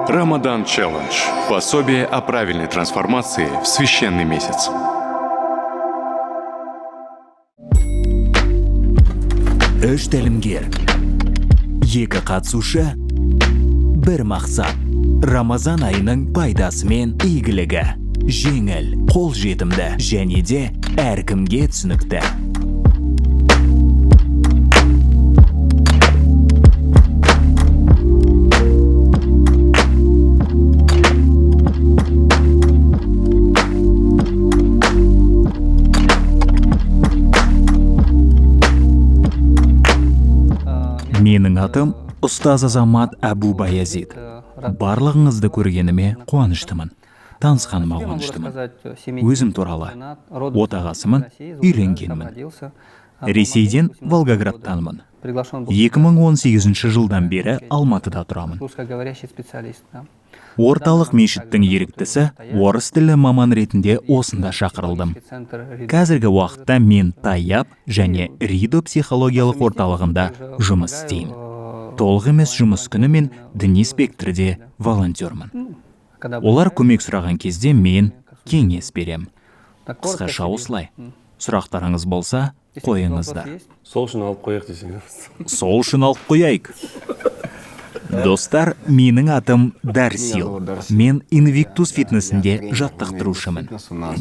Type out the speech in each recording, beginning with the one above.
Рамадан Челлендж. Пособие о правильной трансформации в священный месяц. Үш тәлімгер, екі қатысушы, бір мақсат. Рамазан айының пайдасы мен игілігі. Жеңіл, қолжетімді және де әркімге түсінікті. Менің атым ұстаз Азамат Әбу Баязид. Барлығыңызды көргеніме қуаныштымын. Танысқаныма қуаныштымын. Өзім туралы: отағасымын, үйленгенмін. Ресейден, Волгоградтанмын. 2018 жылдан бері Алматыда тұрамын. Орталық мешіттің еріктісі, орыс тілі маман ретінде осында шақырылдым. Қазіргі уақытта мен Таяп және Ридо психологиялық орталығында жұмыс істеймін. Толық емес жұмыс күні мен діни спектрде волонтермін. Олар көмек сұраған кезде мен кеңес берем. Қысқаша осылай. Сұрақтарыңыз болса, қойыңыздар. Сол үшін алып қояйық десең. Сол үшін алып қояйық. Достар, менің атым Дарсил. Мен Инвиктус фитнесінде жаттықтырушымын.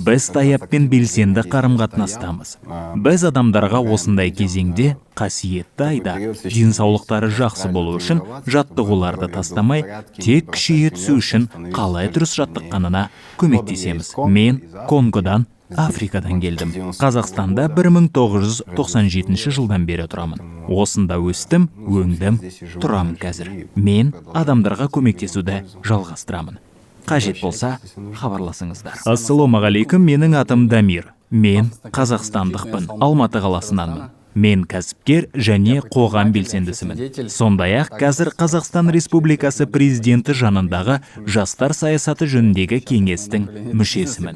Біз Таяппен белсенді қарым қатынастамыз. Біз адамдарға осындай кезеңде, қасиетті айда, денсаулықтары жақсы болу үшін жаттығуларды тастамай, тек күшейе түсу үшін қалай дұрыс жаттыққанына көмектесеміз. Мен Конгодан, Африкадан келдім. Қазақстанда 1997 жылдан бері тұрамын. Осында өстім, өңдім, тұрамын қазір. Мен адамдарға көмектесуді жалғастырамын. Қажет болса, хабарласыңыздар. Ассалаумағалейкум, менің атым Дамир. Мен қазақстандықпын, Алматы қаласынанмын. Мен кәсіпкер және қоғам белсендісімін. Сондай ақ қазір Қазақстан Республикасы Президенті жанындағы жастар саясаты жөніндегі кеңестің мүшесімін.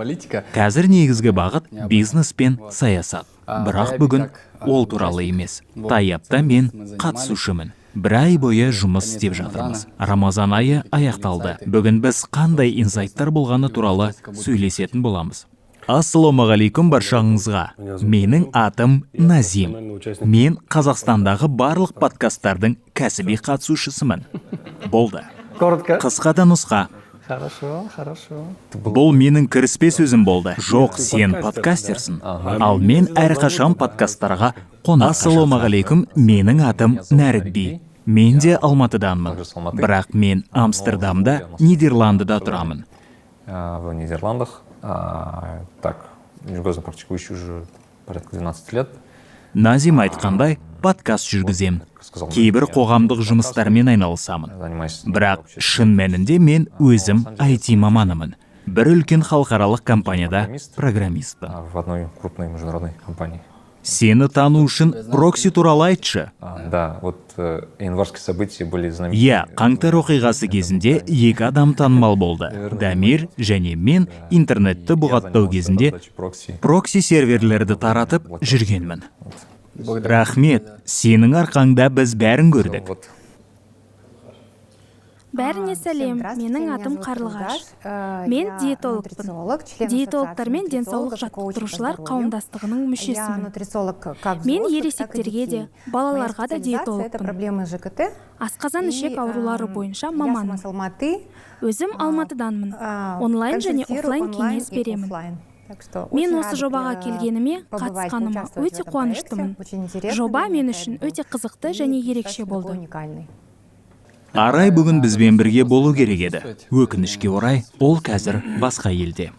Қазір негізгі бағыт — бизнес пен саясат, бірақ бүгін ол туралы емес. Таяпта мен қатысушымын. Бір ай бойы жұмыс істеп жатырмыз. Рамазан айы аяқталды. Бүгін біз қандай инсайттар болғаны туралы сөйлесетін боламыз. Ассалаумағалейкум баршаңызға! Менің атым Назим. Мен Қазақстандағы барлық подкасттардың кәсіби қатысушысымын. Болды. Коротко. Қысқа да нұсқа. Хорошо, хорошо. Бұл менің кіріспе сөзім болды. Жоқ, сен подкастерсің, ал мен әрқашан подкасттарға қонақ. Ассалаумағалейкум, менің атым Нәрікби. Мен де Алматыданмын, бірақ мен Амстердамда, Нидерландыда тұрамын. В Нидерландах. Так, религиозно практикующий уже порядка 12 лет. Назим айтқандай, подкаст жүргіземін, кейбір қоғамдық жұмыстармен айналысамын. Занимаюсь. Бірақ шын мәнінде мен өзім IT маманымын. Бір үлкен халықаралық компанияда программистпін. В одной крупной международной компании. Сені тану үшін прокси туралы айтшы. Да, вот январские события были знаменитыми. Иә, қаңтар оқиғасы кезінде екі адам танымал болды, Дамир және мен. Интернетті бұғаттау кезінде Прокси. прокси серверлерді таратып жүргенмін. Рахмет, сенің арқаңда біз бәрін көрдік. Вот. Бәріне сәлем! Менің атым Қарлығаш. Мен диетологпын. Диетологтар мен денсаулық жаттықтырушылар қауымдастығының мүшесімін. Мен ересектерге де, балаларға да диетологпын. Асқазан ішек аурулары бойынша маманмын. Өзім Алматыданмын. Онлайн және офлайн кеңес беремін. Мен осы жобаға келгеніме, қатысқаныма өте қуаныштымын. Жоба мен үшін өте қызықты және ерекше болды. Арай бүгін бізбен бірге болу керек еді. Өкінішке орай, ол қазір басқа елде.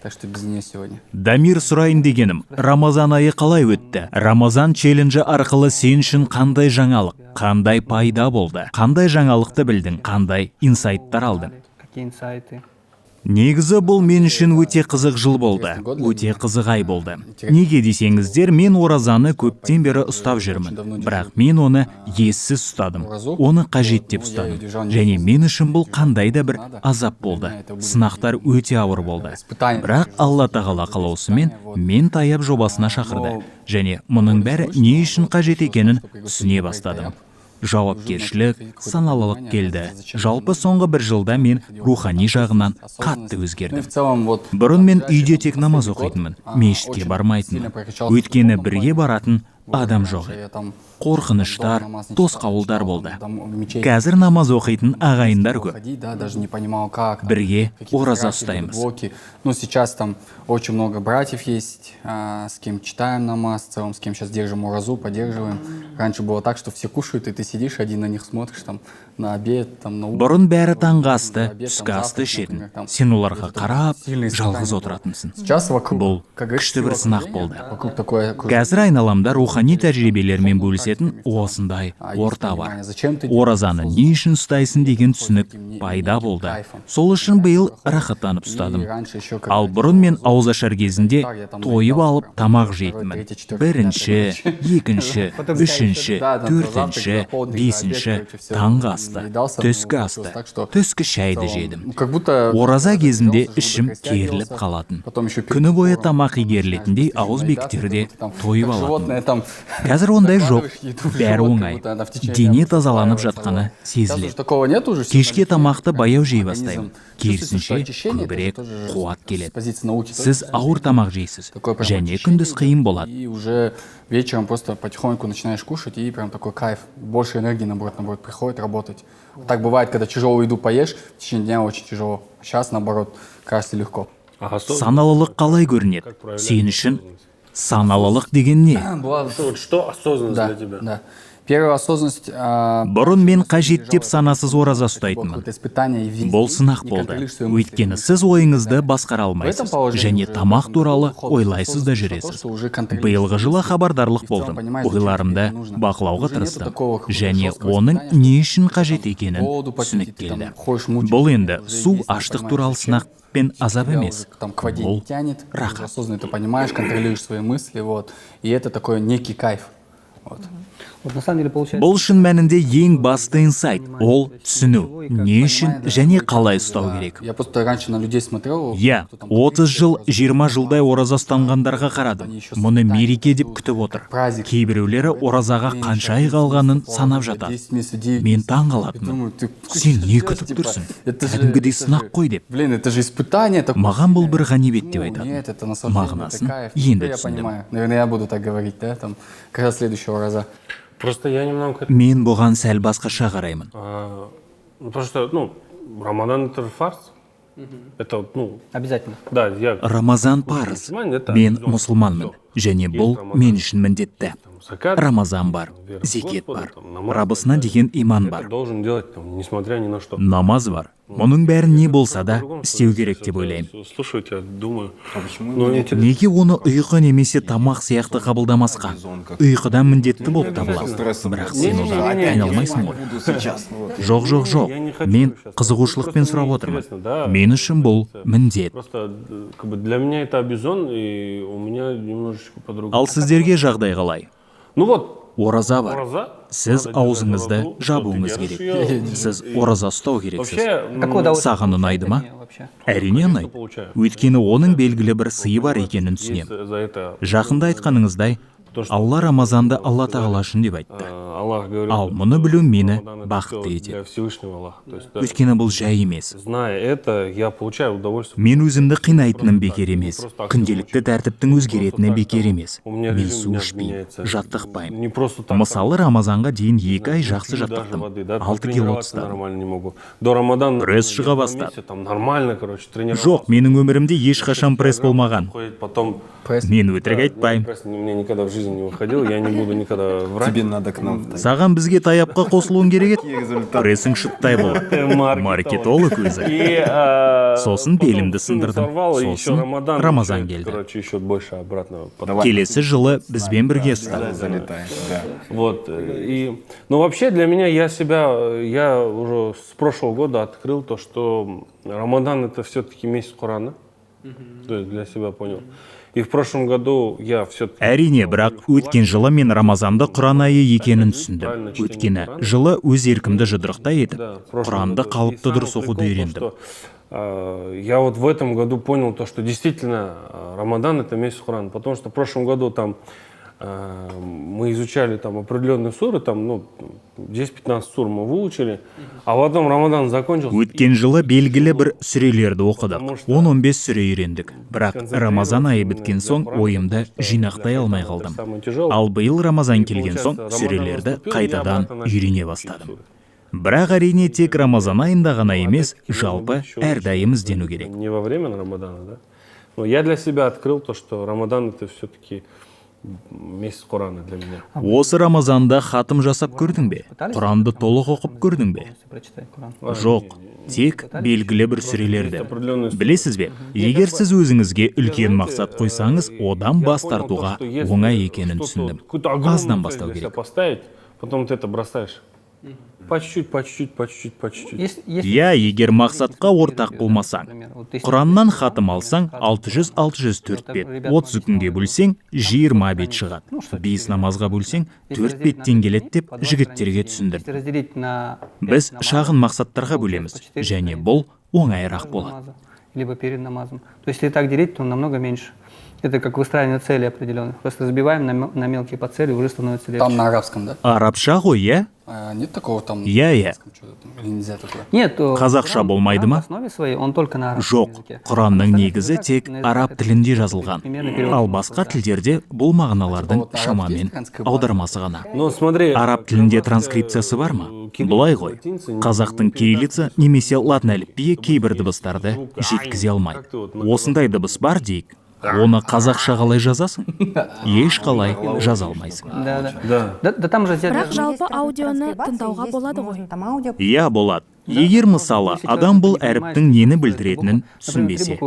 Так что без нее сегодня. Дамир, сұрайын дегенім, Рамазан айы қалай өтті? Рамазан челленджі арқылы сен үшін қандай жаңалық, қандай пайда болды? Қандай жаңалықты білдің, қандай инсайттар алдың? Какие инсайты? Негізі, бұл мен үшін өте қызық жыл болды, өте қызық ай болды. Неге десеңіздер, мен оразаны көптен бері ұстап жүрмін, бірақ мен оны ессіз ұстадым, оны қажет деп ұстадым. Және мен үшін бұл қандай да бір азап болды, сынақтар өте ауыр болды. Бірақ Алла Тағала қалаусымен мен Таяп жобасына шақырды және мұның бәрі не үшін қажет екенін түсіне бастадым. Жауапкершілік, саналылық келді. Жалпы, соңғы бір жылда мен рухани жағынан қатты өзгердім. Бұрын мен үйде тек намаз оқитынмын, мешітке бармайтынмын, өйткені бірге баратын адам жоқ еді. Қорқыныштар, тосқауылдар болды. Қазір намаз оқитын ағайындар көп, бірге ораза ұстаймыз. Ну, сейчас там очень много братьев есть, с кем читаем намаз, в целом, с кем сейчас держим уразу, поддерживаем. Раньше было так, что все кушают, и ты сидишь один на них смотришь, там, на обед, там, на Бұрын бәрі таңғы асты, түскі асты ішетін. Сен оларға қарап, жалғыз отыратынсың. Бұл күшті бір сынақ болды. Қазір айналамда рухани тәжірибелермен бөлісетін осындай орта бар. Оразаны не үшін ұстайсың деген түсінік пайда болды. Сол үшін биыл рахаттанып ұстадым. Ал бұрын мен ауызашар кезінде тойып алып тамақ жейтінмін: бірінші, екінші, үшінші, төртінші, бесінші, таңғы асты, түскі асты, түскі шайды жедім. Ораза кезінде ішім керіліп қалатын, күні бойы тамақ игерілетіндей, ауыз бекітерде тойып алатын. Қазір ондай жоқ, бәрі оңай, дене тазаланып жатқаны сезіледі. Кешке тамақты баяу жей бастаймын, керісінше, көбірек қуат келеді. Сіз ауыр тамақ жейсіз және күндіз қиын болады. И уже вечером просто потихоньку начинаешь кушать, и прям такой кайф, больше энергии, наоборот, приходит работать. Так бывает, когда тяжелую еду поешь, в течение дня очень тяжело. Сейчас, наоборот, кажется легко. Саналылық қалай көрінеді сен үшін? Саналылық деген не? Что осознанность Да, для тебя? Да. Первая осознанность. Бұрын мен қажет деп санасыз ораза ұстайтынмын. Бұл сынақ болды, өйткені сіз ойыңызды басқара алмайсыз және тамақ туралы ойлайсыз да жүресіз. Биылғы жылы хабардарлық болдым, ойларымды бақылауға тырыстым және оның не үшін қажет екенін түсінік келді. Бұл енді су, аштық туралы сынақ пен азап емес, бұл рахат. Осознанно ты понимаешь, контролируешь свои мысли, вот, и это такой некий кайф. Вот. Вот на самом деле получается. Бұл шын мәнінде ең басты инсайт, ол түсіну, не үшін және қалай ұстау керек. Я просто раньше на людей смотрел. Иә, 30 жыл, 20 жылдай ораза ұстанғандарға қарадым. Мұны мереке деп күтіп отыр. Кейбіреулері оразаға қанша ай қалғанын санап жатады. Мен таң қалатынмын: сен не күтіп тұрсың, кәдімгідей сынақ қой деп. Блин, это же испытание. Маған бұл бір ғанибет деп айтатын. Мағынасын енді түсіндім. Наверное, я буду так говорить, да, там, когда следующего раза. Просто я немного... Мен бұған сәл басқаша қараймын. А, ну, потому что, ну, Рамадан — это же фарз. Это, ну, Обязательно. Да, я... Рамазан парыз. Мен мұсылманмын және бұл мен үшін міндетті. Рамазан бар, зекет бар, Раббысына деген иман бар. Должен делать, там, несмотря ни на что. Намаз бар. Мұның бәрін не болса да істеу керек деп ойлаймын. Слушаю тебя, думаю. Ну, интересно. Неге оны ұйқы немесе тамақ сияқты қабылдамасқа? Ұйқыдан міндетті болып табылады, бірақ сен одан айналмайсың ғой. Жоқ, жоқ, жоқ, мен қызығушылықпен сұрап отырмын. Мен үшін бұл міндет. Просто как бы для меня это обязон, и у меня немножечко по-другому. Ал сіздерге жағдай қалай? Ну вот, Ораза бар. Ораза. Сіз аузыңызды жабуыңыз керек, сіз ораза ұстау керексіз. Саған ұнайды ма? Әрине, ұнайды, өйткені оның белгілі бір сыйы бар екенін түсінемін. Жақында айтқаныңыздай, Алла Рамазанды Алла Тағала үшін деп айтты. Ал мұны білу мені бақытты етеді, өйткені бұл жай емес. Зная это, я получаю удовольствие. Мен өзімді қинайтыным бекер емес, күнделікті тәртіптің өзгеретіні бекер емес. Мен су ішпеймін, жаттықпаймын. Мысалы, Рамазанға дейін 2 ай жақсы жаттықтым, 6 кило тастадым. До Рамадана Пресс шыға бастады. Там нормально, короче, тренировался. Жоқ, менің өмірімде ешқашан пресс болмаған. Потом Мен өтірік айтпаймын. Пресс у меня никогда в жизни не выходил, я не буду никогда врать. Тебе надо к нам. Саған бізге таяпқа қосылуың керек еді, прессің шыттай болады. Маркетолог өзі. Сосын белімді сындырдым, сосын Рамазан келді. Короче, еще больше обратно. Келесі жылы бізбен бірге ұста. Залетай, да. Вот. И, ну, вообще для меня, я себя, я уже с прошлого года открыл то, что Рамадан — это все-таки месяц Корана. То есть для себя понял. И в прошлом году я все-таки... Әрине, бірақ өткен жылы мен Рамазанды Құран айы екенін түсіндім. Өйткені жылы өз еркімді жұдырықтай етіп, Құранды қалыпты дұрыс оқуды үйрендім. Я вот в этом году понял то, что действительно Рамадан — это месяц Корана, потому что в прошлом году там Мы изучали там определенные суры, там, ну, 10-15 сур мы выучили, а потом Рамадан закончился. Өткен жылы белгілі бір сүрелерді оқыдық, 10-15 сүре үйрендік, бірақ Рамазан айы біткен соң ойымды жинақтай алмай қалдым. Ал биыл Рамазан келген соң сүрелерді қайтадан үйрене бастадым. Бірақ, әрине, тек Рамазан айында ғана емес, жалпы әрдайым іздену керек. Не во время Рамадана, да? Но я для себя открыл то, что Рамадан — это все-таки месяц Корана для меня. Осы Рамазанда хатым жасап көрдің бе? Құранды толық оқып көрдің бе? Прочитать Коран. Жоқ, тек белгілі бір сүрелерді. Білесіз бе, егер сіз өзіңізге үлкен мақсат қойсаңыз, одан бас тартуға оңай екенін түсіндім. Аздан бастау керек. Поставить, потом ты это бросаешь. По чуть-чуть, по чуть-чуть, по чуть-чуть, по чуть-чуть. Если Иә, егер мақсатқа ортақ болмасаң, Құраннан хатым алсаң, 600-604 бет, 30 күнге бөлсең, 20 бет шығады. Бес намазға бөлсең, 4 беттен келеді деп жігіттерге түсіндірдім. Если разделить на Біз шағын мақсаттарға бөлеміз және бұл оңайырақ болады. Либо перед намазом. То есть, если так делить, то намного меньше. Это как выстраивание цели определенных. Просто разбиваем на мелкие подцели, уже становится легче. Там на арабском, да? Арабша ғой, иә? А, нет такого там? Иә. На арабском что-то там? Или нельзя такое? Нет, Қазақша Құран- болмайды Құран ма? в основе своей он только на арабском Жоқ, языке. Құранның негізі тек араб тілінде жазылған. Ал басқа тілдерде бұл мағыналардың шамамен аудармасы ғана. Но смотри, Араб тілінде транскрипциясы бар ма? Былай ғой, қазақтың кириллица немесе латын әліпбиі кейбір дыбыстарды жеткізе алмайды. Осындай дыбыс бар дейік, оны қазақша қалай жазасың? Ешқалай жаза алмайсың. Да. Да. Да, там же Бірақ жалпы аудионы тыңдауға болады ғой. Иә, болады. Егер, мысалы, адам бұл әріптің нені білдіретінін түсінбесе,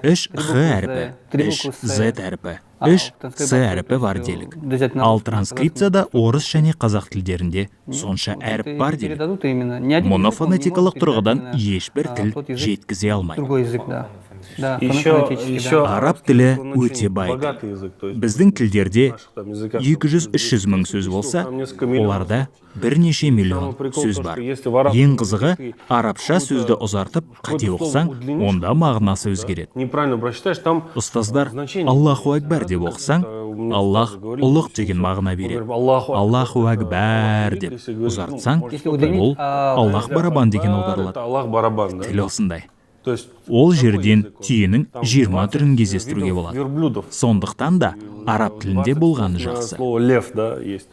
үш х әрпі, үш з әрпі, үш с әрпі бар делік, ал транскрипцияда орыс және қазақ тілдерінде сонша әріп бар делік, мұны фонетикалық тұрғыдан ешбір тіл жеткізе алмайды. Другой язык, да. Да, Еще, фонетически, еще да. Араб тілі өте бай тіл. Біздің тілдерде 200-300 мың сөз болса, оларда бірнеше миллион сөз бар. Ең қызығы, арабша сөзді ұзартып, қате оқысаң, онда мағынасы өзгереді. Неправильно прочитаешь, там Ұстаздар «Аллаху акбар» деп оқысаң, «Аллах ұлық» деген мағына береді. «Аллаху акбар» деп ұзартсаң, бұл «Аллах барабан» деген аударылады. Аллах барабан, да. Тіл осындай. То есть Ол жерден түйенің 20 түрін кездестіруге болады. Верблюдов. Сондықтан да араб тілінде болғаны жақсы. Слово лев, да, есть.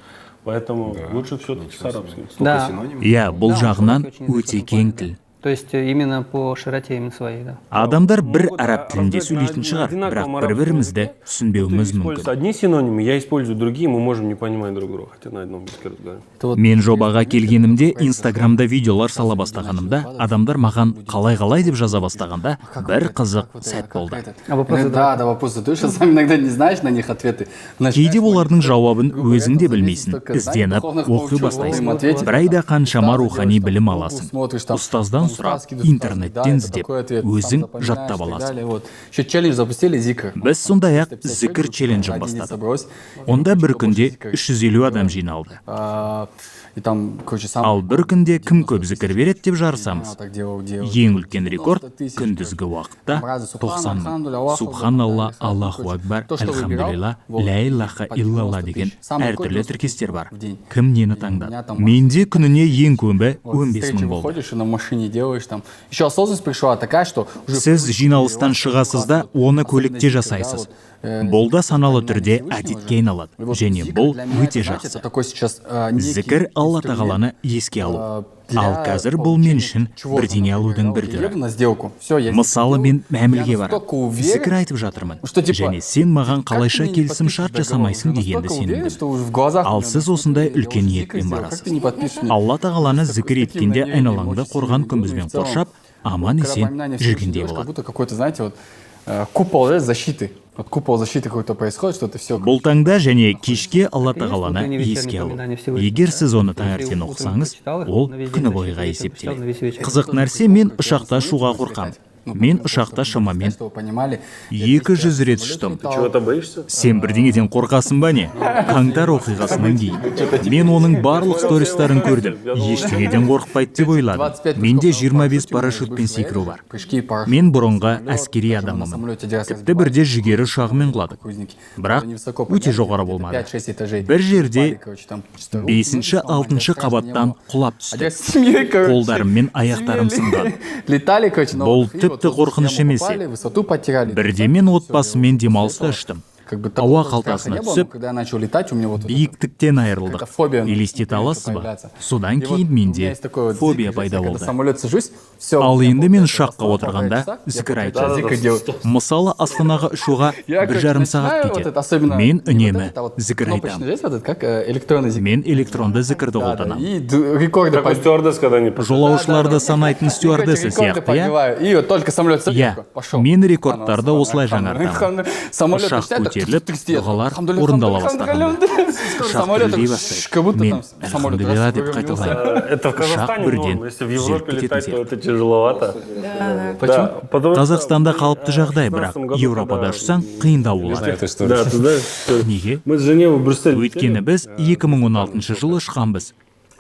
Поэтому лучше все-таки с арабским. Да. Иә, бұл жағынан өте кең тіл. То есть именно по широте именно своей, да. Адамдар бір араб тілінде сөйлейтін шығар, бірақ бір бірімізді түсінбеуіміз мүмкін. Одни синонимы, я использую другие, мы можем не понимать друг друга, хотя на одном языке разговариваем. Мен жобаға келгенімде, Инстаграмда видеолар сала бастағанымда, адамдар маған «қалай, қалай» деп жаза бастағанда, бір қызық сәт болды. А вопрос Да, вопрос задаешь, а сам иногда не знаешь на них ответы. Кейде олардың жауабын өзің де білмейсің, ізденіп оқи бастайсың. Бір айда қаншама рухани білім аласың. Ұстаздан сұрап, интернеттен іздеп, өзің жаттап аласың. Еще челлендж запустили, зикр. Біз сондай ақ зікір челленджін бастадық. Онда бір күнде 350 адам жиналды. И там, короче, сам Ал бір күнде кім көп зікір береді деп жарысамыз. Так делал, делал. Ең үлкен рекорд күндізгі уақытта 90 мың. «Субханалла, Аллаху акбар, альхамдулилла, ля илаха иллалла» деген әртүрлі тіркестер бар. Кім нені таңдады? Менде күніне ең көбі 15 мың болды. Выходишь и на машине делаешь там. Еще осознанность пришла такая, что уже Сіз жиналыстан шығасыз да, оны көлікте жасайсыз. Бұл да саналы түрде әдетке айналады және бұл өте жақсы. Такой сейчас Зікір — Алла тағаланы еске алу. Ал қазір бұл мен үшін бірдеңе алудың бір түрі. На сделку. Все, я Мысалы, мен мәмілеге барамын, зікір айтып жатырмын және сен маған қалайша келісім шарт жасамайсың дегенді сенімдімін. Ал сіз осындай үлкен ниетпен барасыз. Алла тағаланы зікір еткенде айналаңды қорған күмбезбен қоршап, аман есен жүргендей Как болады. будто какой-то, знаете, вот купол, да, защиты. Вот купол защиты какой-то происходит, что ты все. Бұл таңда және кешке Алла тағаланы еске алу. Егер сіз оны таңертең оқысаңыз, ол күні бойға есептеледі. Қызық нәрсе, мен ұшақта ұшуға қорқамын. Мен ұшақта шамамен 200 рет ұштым. Чего-то боишься? Сен бірдеңеден қорқасың ба, не? Қаңтар оқиғасынан кейін мен оның барлық стористарын көрдім. Ештеңеден қорықпайды деп ойладым. Менде 25 парашютпен секіру бар. Мен бұрынғы әскери адаммын. Тіпті бірде жүгері ұшағымен құладық, бірақ өте жоғары болмады. Бір жерде бесінші, алтыншы қабаттан құлап түстік. Қолдарым мен аяқтарым сынған. Бұл тіпті қорқыныш емес еді. Бірде мен отбасыммен демалыста ұштым. Ауа қалтасына түсіп, биіктіктен айырылдық. Елестете аласыз ба? Содан кейін менде фобия пайда болды. Ал енді мен ұшаққа отырғанда зікір айтамын. Мысалы, Астанаға ұшуға 1,5 сағат кетеді. Мен үнемі зікір айтамын. Мен электронды зікірді қолданамын. Жолаушыларды санайтын стюардесса сияқты, иә? Иә, мен рекордтарды осылай жаңартамын. Ұшақ көтеріліп, дұғалар орындала бастағанда, ұшақ дүрілдей бастайды. Мен «Әлхамдулилла» деп қайталаймын. Это в Ұшақ Казахстане бірден норм, если в Европе түзеліп кететін летать, то сияқты. это тяжеловато. Почему? Потому что Қазақстанда қалыпты жағдай, бірақ в 16 году, Еуропада когда ұшсаң, қиындау болады. Знаю эту историю. Да, ты знаешь, что Неге? мы с Женевы в Брюссель Өйткені летели, біз 2016 жылы ұшқанбыз.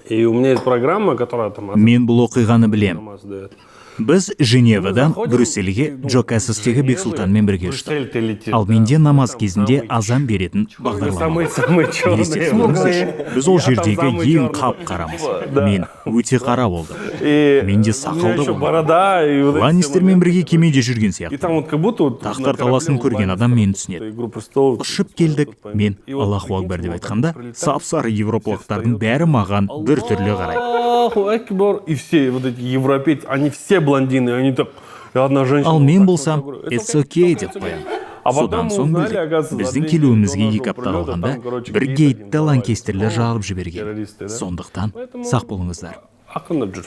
И у меня есть программа, которая там Мен бұл оқиғаны білем. намаз дает. Біз Женевадан Брюссельге Джо Кассестегі Бексұлтанмен бірге ұштық. Брюссель ты летишь. Ал менде намаз кезінде азан беретін бағдарлама бар. Самые-самые черные. Елестетіп көріңіздерші, біз ол жердегі ең қап-қарамыз. Мен өте қара болдым. И Менде у меня сақал да еще болмады. борода, и вот эти все Ланнистермен моменты. бірге кемеде жүрген И сияқты. там вот как будто вот Тақтар на корабле таласын көрген адам мені түсінеді. «Игру престолов». Ұшып келдік. Мен «Аллаху акбар» деп айтқанда, сап-сары европалықтардың бәрі маған бір түрлі қарайды. Аллаху акбар. И все вот эти европейцы, они все блондины, они так... И одна женщина. Ал вот мен так болсам вот, я говорю, «It's okay» деп қоямын. А потом Содан мы соң узнали, білдік, оказывается, за біздің 2 недели келуімізге до 2 нашего апта прилета қалғанда там, короче, бір гейт гейтті один лаңкестерлер жарып жіберген. Террористы, да? Сондықтан сақ болыңыздар. Ақырындап жүр.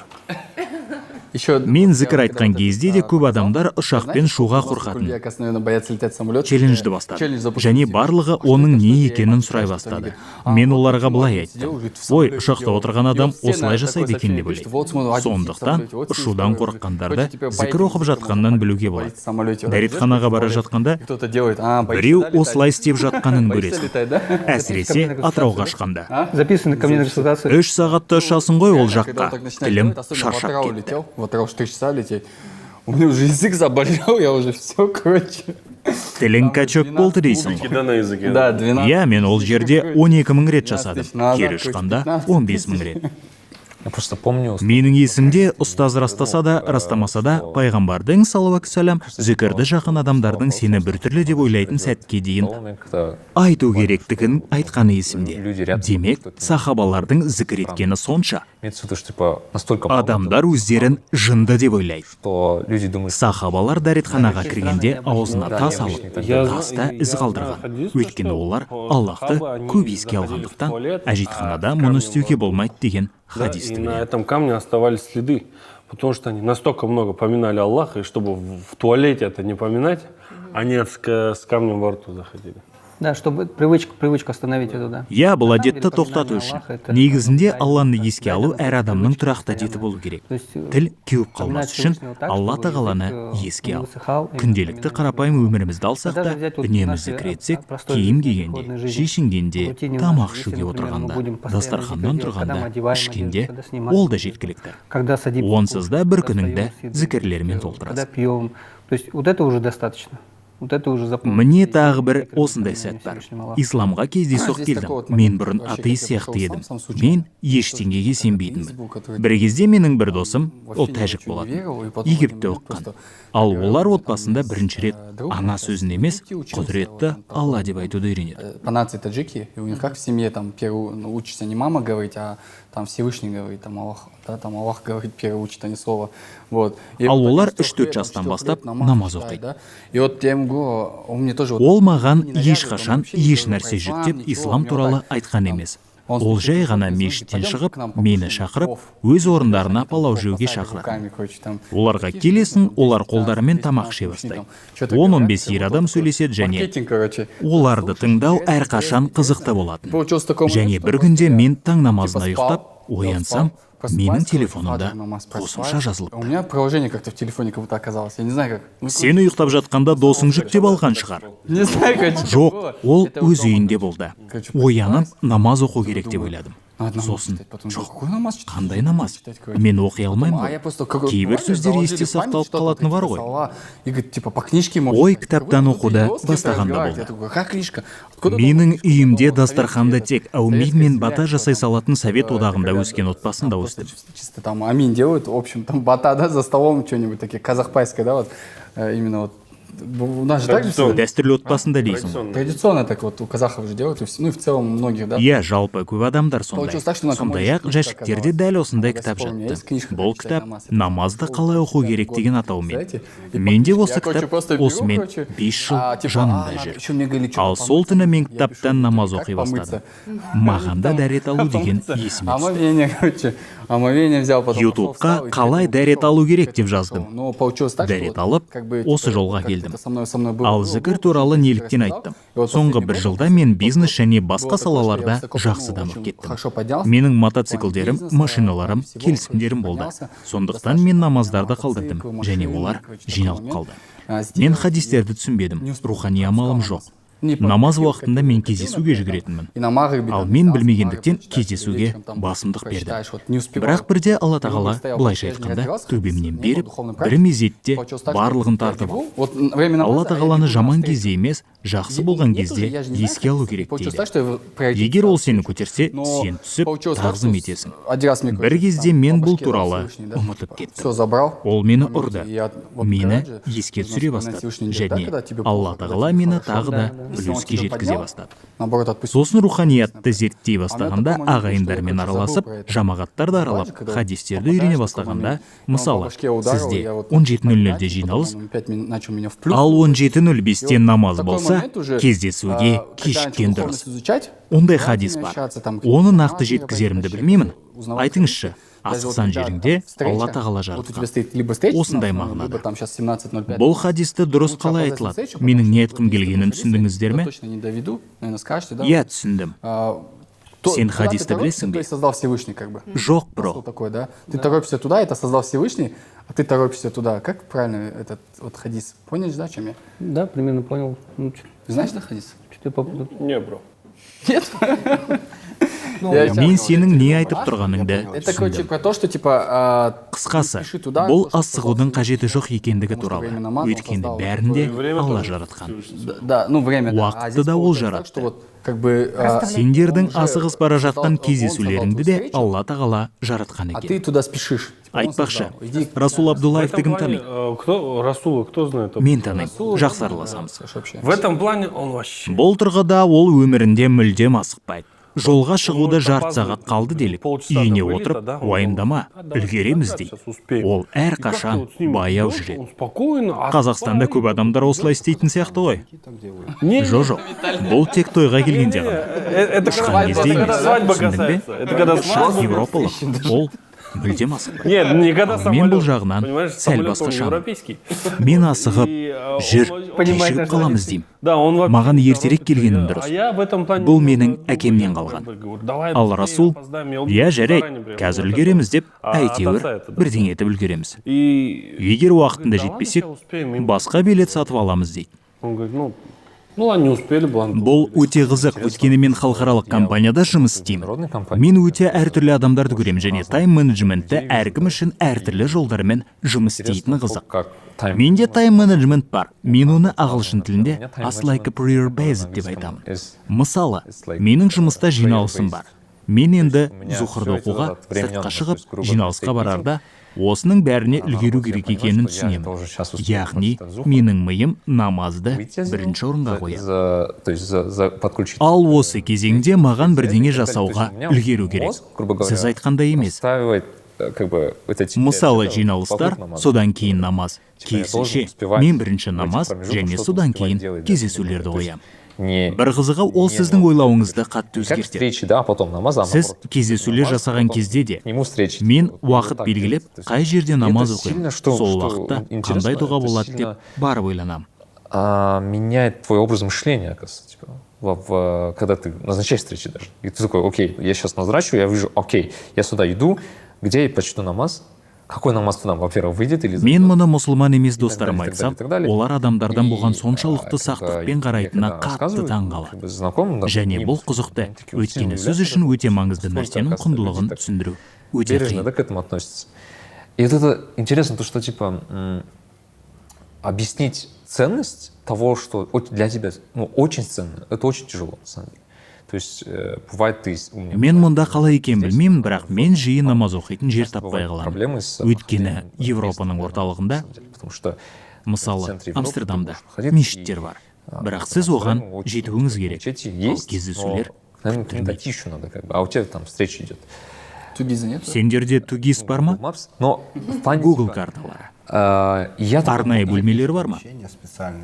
Еще Мен зікір айтқан кезде де көп адамдар ұшақпен ұшуға қорқатын. Челленджді бастады және барлығы оның не екенін сұрай бастады. Мен оларға былай айттым: «Ой, ұшақта отырған адам осылай жасайды екен деп ойлайды». Сондықтан ұшудан қорыққандарды зікір оқып жатқаннан білуге болады. Дәретханаға бара жатқанда біреу осылай істеп жатқанын көресің, әсіресе Атырауға ұшқанда. Записаны ко мне на консультацию. 3 сағатта ұшасың ғой ол жаққа, тілім шаршап кетті. В Атырау 3 часа лететь. У меня уже язык заболел, я уже все, короче. Тілің качок болды дейсің ғой. Да, на языке. Да, 12. Иә, мен ол жерде 12 мың рет жасадым, 12 кері ұшқанда 15 мың рет. Я просто помню, Менің есімде, ұстаз растаса да, растамаса да, пайғамбардың салауату зікірді жақын адамдардың сені біртүрлі деп ойлайтын сәтке дейін момент, когда айту керектігін айтқаны есімде. Демек, сахабалардың зікір еткені сонша, имеется в виду, что типа настолько много, адамдар өздерін жынды деп ойлайды. что люди думают, что Сахабалар дәретханаға кіргенде аузына тас алып, таста із қалдырған, өйткені олар Аллахты көп еске алғандықтан, әжетханада мұны істеуге болмайды деген Да, хадисті и на білемін. этом камне оставались следы, потому что они настолько много поминали Аллаха, и чтобы в туалете это не поминать, они с камнем во рту заходили. Да, чтобы привычку остановить эту, да. Иә, бұл әдетті тоқтату үшін. Негізінде Алланы еске алу әр адамның тұрақты әдеті болу керек. Тіл кеуіп қалмас үшін Алла тағаланы еске ал. Күнделікті қарапайым өмірімізді алсақ та, үнемі зікір етсек, киім кигенде, шешінгенде, тамақ ішуге отырғанда, дастарханнан тұрғанда, ішкенде, ол да жеткілікті. Когда садимся Онсыз да бір когда күніңді встаем с еды, зікірлермен когда толтырасың. пьем. То есть вот это уже достаточно. Вот это уже заполнит. Міне, тағы бір осындай сәт бар. Исламға кездейсоқ келдім. Мен бұрын атеист сияқты едім, мен ештеңеге сенбейтінмін. Бір кезде менің бір досым, ол тәжік болатын, Египетте оқыған. Ал олар отбасында бірінші рет ана сөзін емес, құдіретті Алла деп айтуды үйренеді. По нации таджики, и у них как в семье там первый, ну, учится не мама говорить, а там Всевышний говорит, там Аллах, да, там Аллах говорит, первый учит, а не слово. Вот. И Ал олар 3-4 жастан бастап намаз оқиды. И вот я ему говорю, он мне тоже Ол маған ешқашан еш нәрсе жүктеп, ислам туралы айтқан емес. Ол жай ғана мешіттен шығып, мені шақырып, өз орындарына палау жеуге шақырады. Оларға келесің, олар қолдарымен тамақ іше бастайды. 10-15 ер адам сөйлеседі және оларды тыңдау әрқашан қызықты болатын. Және бір күнде мен таң намазына ұйықтап оянсам, Менің телефонымда қосымша жазылыпты. У меня приложение как-то в телефоне как будто оказалось. Я не знаю как. Сен ұйықтап жатқанда досың жүктеп алған шығар. Не знаю, короче. Жоқ, ол өз үйінде болды. Оянып, намаз оқу керек деп ойладым. Сосын, жоқ, қандай намаз? Мен оқи алмаймын ғой. Кейбір сөздер есте сақталып қалатыны бар ғой. Ой, кітаптан оқуды бастағанда болды. Менің үйімде дастарханда тек әумин мен бата жасай салатын Совет одағында өскен отбасында өстім. Чисто там амин делают, в общем, там бата, да, за столом что-нибудь такие, казахпайское, да, вот, именно вот. У нас же так же всегда? Дәстүрлі отбасында дейсің ғой. Традиционно так вот у казахов же делают, ну и в целом многих, да. Иә, жалпы көп адамдар сондай. Сондай-ақ жәшіктерде дәл осындай кітап жатты. Бұл кітап намазды қалай оқу керек деген атаумен. Менде осы кітап осымен 5 жыл жанымда жүр. Ал сол түні мен кітаптан намаз оқи бастадым. Маған да дәрет алу деген есіме түсті. Ютубқа қалай дәрет алу керек деп жаздым. Дәрет алып, осы жолға келдім. Ал зікір туралы неліктен айттым? Соңғы бір жылда мен бизнес және басқа салаларда жақсы дамып кеттім. Менің мотоциклдерім, машиналарым, келісімдерім болды. Сондықтан мен намаздарды қалдырдым және олар жиналып қалды. Мен хадистерді түсінбедім, рухани амалым жоқ. Намаз уақытында мен кездесуге жүгіретінмін. Ал мен білмегендіктен кездесуге басымдық бердім. Бірақ бірде Алла Тағала, былайша айтқанда, төбемнен беріп, бір мезетте барлығын тартып алды. Алла Тағаланы жаман кезде емес, жақсы болған кезде еске алу керек дейді. Егер ол сені көтерсе, сен түсіп, тағзым етесің. Бір кезде мен бұл туралы ұмытып кеттім. Ол мені ұрды, мені еске түсіре бастады. Және Алла Тағала мені тағы да үлеске жеткізе бастады. Сосын руханиятты зерттей бастағанда, ағайындармен араласып, жамағаттарды аралап, хадистерді үйрене бастағанда, мысалы, сізде 17:00-де жиналыс, ал 17:05-те намаз болса, кездесуге кешіккен дұрыс. Ондай хадис бар. Оны нақты жеткізерімді білмеймін. Айтыңызшы, асықсан жеріңде Алла Тағала жаратқан. Осындай мағынада. Бұл хадисті дұрыс қалай айтылады? Менің не айтқым келгенін түсіндіңіздер ме? Иә, түсіндім. Сен хадисті білесің бе? Жоқ, бро. Ты торопишься туда, это создал Всевышний, а ты торопишься туда. Как правильно этот вот хадис? Понял, да, чем я? Да, примерно понял. Знаешь, да, хадис? Не, бро. Нет? Мен сенің не айтып тұрғаныңды түсіндім. Қысқасы, бұл асығудың қажеті жоқ екендігі туралы. Өйткені бәрінде Алла жаратқан. Уақытты да ол жаратты. Сендердің асығыс бара жатқан кездесулеріңді де Алла Тағала жаратқан екен. Айтпақшы, Расул Абдуллаевты кім таниды? Мен танимын, жақсы араласамыз. Бұл тұрғыда ол өмірінде мүлдем асықпайды. Жолға шығуды жарты сағат қалды делік, үйіне отырып, уайымдама, үлгереміз дейді. Ол әрқашан баяу жүреді. Қазақстанда көп адамдар осылай істейтін сияқты ғой. Жо-жоқ, бұл тек тойға келгенде ғана. Ұшқан кезде емес, түсіндің бе? Ұшақ европалық, ол мүлдем асықпайды. Ал мен бұл жағынан сәл басқашамын. Мен асығып, жүр, кешігіп қаламыз деймін. Маған ертерек келгенім дұрыс. Бұл менің әкемнен қалған. Ал Расул, иә, жарайды, қазір үлгереміз деп, әйтеуір бірдеңе етіп үлгереміз. Егер уақытында жетпесек, басқа билет сатып аламыз дейді. Бұл өте қызық, өйткені мен халықаралық компанияда жұмыс істеймін. Мен өте әртүрлі адамдарды көремін және тайм-менеджментті әркім үшін әртүрлі жолдармен жұмыс істейтіні қызық. Менде тайм-менеджмент бар. Мен оны ағылшын тілінде as like a prayer based деп айтамын. Мысалы, менің жұмыста жиналысым бар. Мен енді зухырды оқуға сыртқа шығып, жиналысқа барарда осының бәріне үлгеру керек екенін түсінемін. Яғни, менің миым намазды бірінші орынға қояды. Ал осы кезеңде маған бірдеңе жасауға үлгеру керек. Сіз айтқандай емес. Мысалы, жиналыстар, содан кейін намаз. Керісінше, мен бірінші намаз және содан кейін кездесулерді қоямын. Бір қызығы, ол сіздің ойлауыңызды қатты өзгертеді. Сіз кездесулер жасаған кезде де, мен уақыт белгілеп, қай жерде намаз оқимын, сол уақытта қандай дұға болады деп барып ойланамын. Меняет твой образ мышления, оказывается, типа, когда ты назначаешь встречи даже. И ты такой, окей, я сейчас назначу, я вижу, окей, я сюда иду, Где я прочту намаз? Какой намаз туда, во-первых, выйдет или Мен мұны мұсылман емес достарыма айтсам, олар адамдардан бұған соншалықты сақтықпен қарайтынына қатты таң қалады. Және бұл қызықты, өйткені сіз үшін өте маңызды нәрсенің құндылығын түсіндіру өте Бережно, қиын. Да, к этому относится. И вот это интересно, то, что, типа, объяснить ценность того, что для тебя, ну, очень ценно, это очень тяжело, на самом деле. То есть, бывает, ты... у меня Мен мұнда қалай екенін білмеймін, бірақ мен жиі намаз оқитын жер таппай қаламын. Өйткені Европаның орталығында, потому что мысалы, Амстердамда мешіттер бар, бірақ сіз оған жетуіңіз керек, ал кездесулер Наверное, к ним дойти еще надо, как бы, а у тебя там встреча идет. 2ГИСа нет? Сендерде 2ГИС бар ма? Google Maps, но в плане, Google типа, карталары. Я такой- Арнайы бөлмелер бар ма?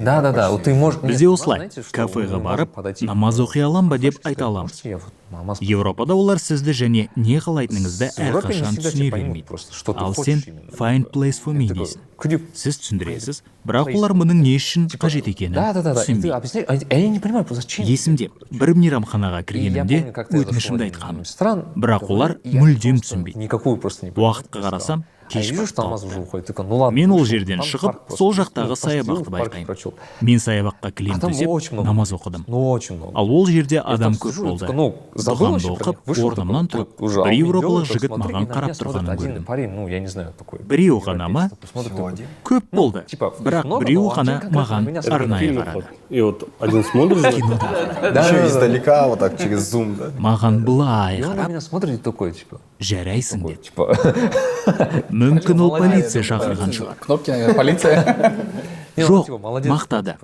Да. Вот ты можешь. Бізде Нет, осылай: знаете, что кафеға мы можем барып, подойти намаз оқи алам ба деп айта аламыз. Можете, я вот намаз Еуропада олар сізді және не қалайтыныңызды В Европе не әрқашан всегда түсіне тебя поймут бермейді. просто, что ты Ал хочешь сен именно. «Find place for me» Такой, дейсің. Could you Сіз түсіндіресіз, бірақ олар мұның не үшін қажет екенін Да. И ты түсінбейді. объясняешь, они не понимают, зачем. Есімде, бір мейрамханаға И я кіргенімде, помню, как-то я зашел в өтінішімді один айтқанмын, ресторан, бірақ олар и я мүлдем просто түсінбейді. Никакую просто не понимаю. Уақытқа қарасам, А я кеш вижу, что батып намаз қалыпты. уже уходит. Такой, ну ладно. Мен ол вышел. жерден Там шығып, парк просто. сол Ну, жақтағы посидел, саябақты в парке байқаймын. прочел. Мен саябаққа кілем А там төсеп, очень много. намаз оқыдым. Ну, очень много. Ал ол жерде Я адам там көп сижу, болды. такой, ну, забыл Дұғамды вообще про оқып, них, вышел орнымнан такой, тұрып, уже бір аумин еуропалық делаю, так жігіт смотрю, маған и на қарап меня смотрит тұрғанын один көрдім. парень, ну, я не знаю, такой. Біреу ғана ма? Смотрит, такой, Көп болды, типа, бірақ много, біреу но один ғана конкретно маған меня смотрит. арнайы Фильм қарады. вот. И вот один смотрит же, Да, Еще да, да. издалека, вот так через зум, да? Маған былай И он на қарап, меня смотрит и такой, типа, «Жарайсың» деді. типа, Мүмкін, ол полиция шақырған шығар. Кнопки, наверное, полиция. Не, ну, Жоқ, типа, молодец. мақтады.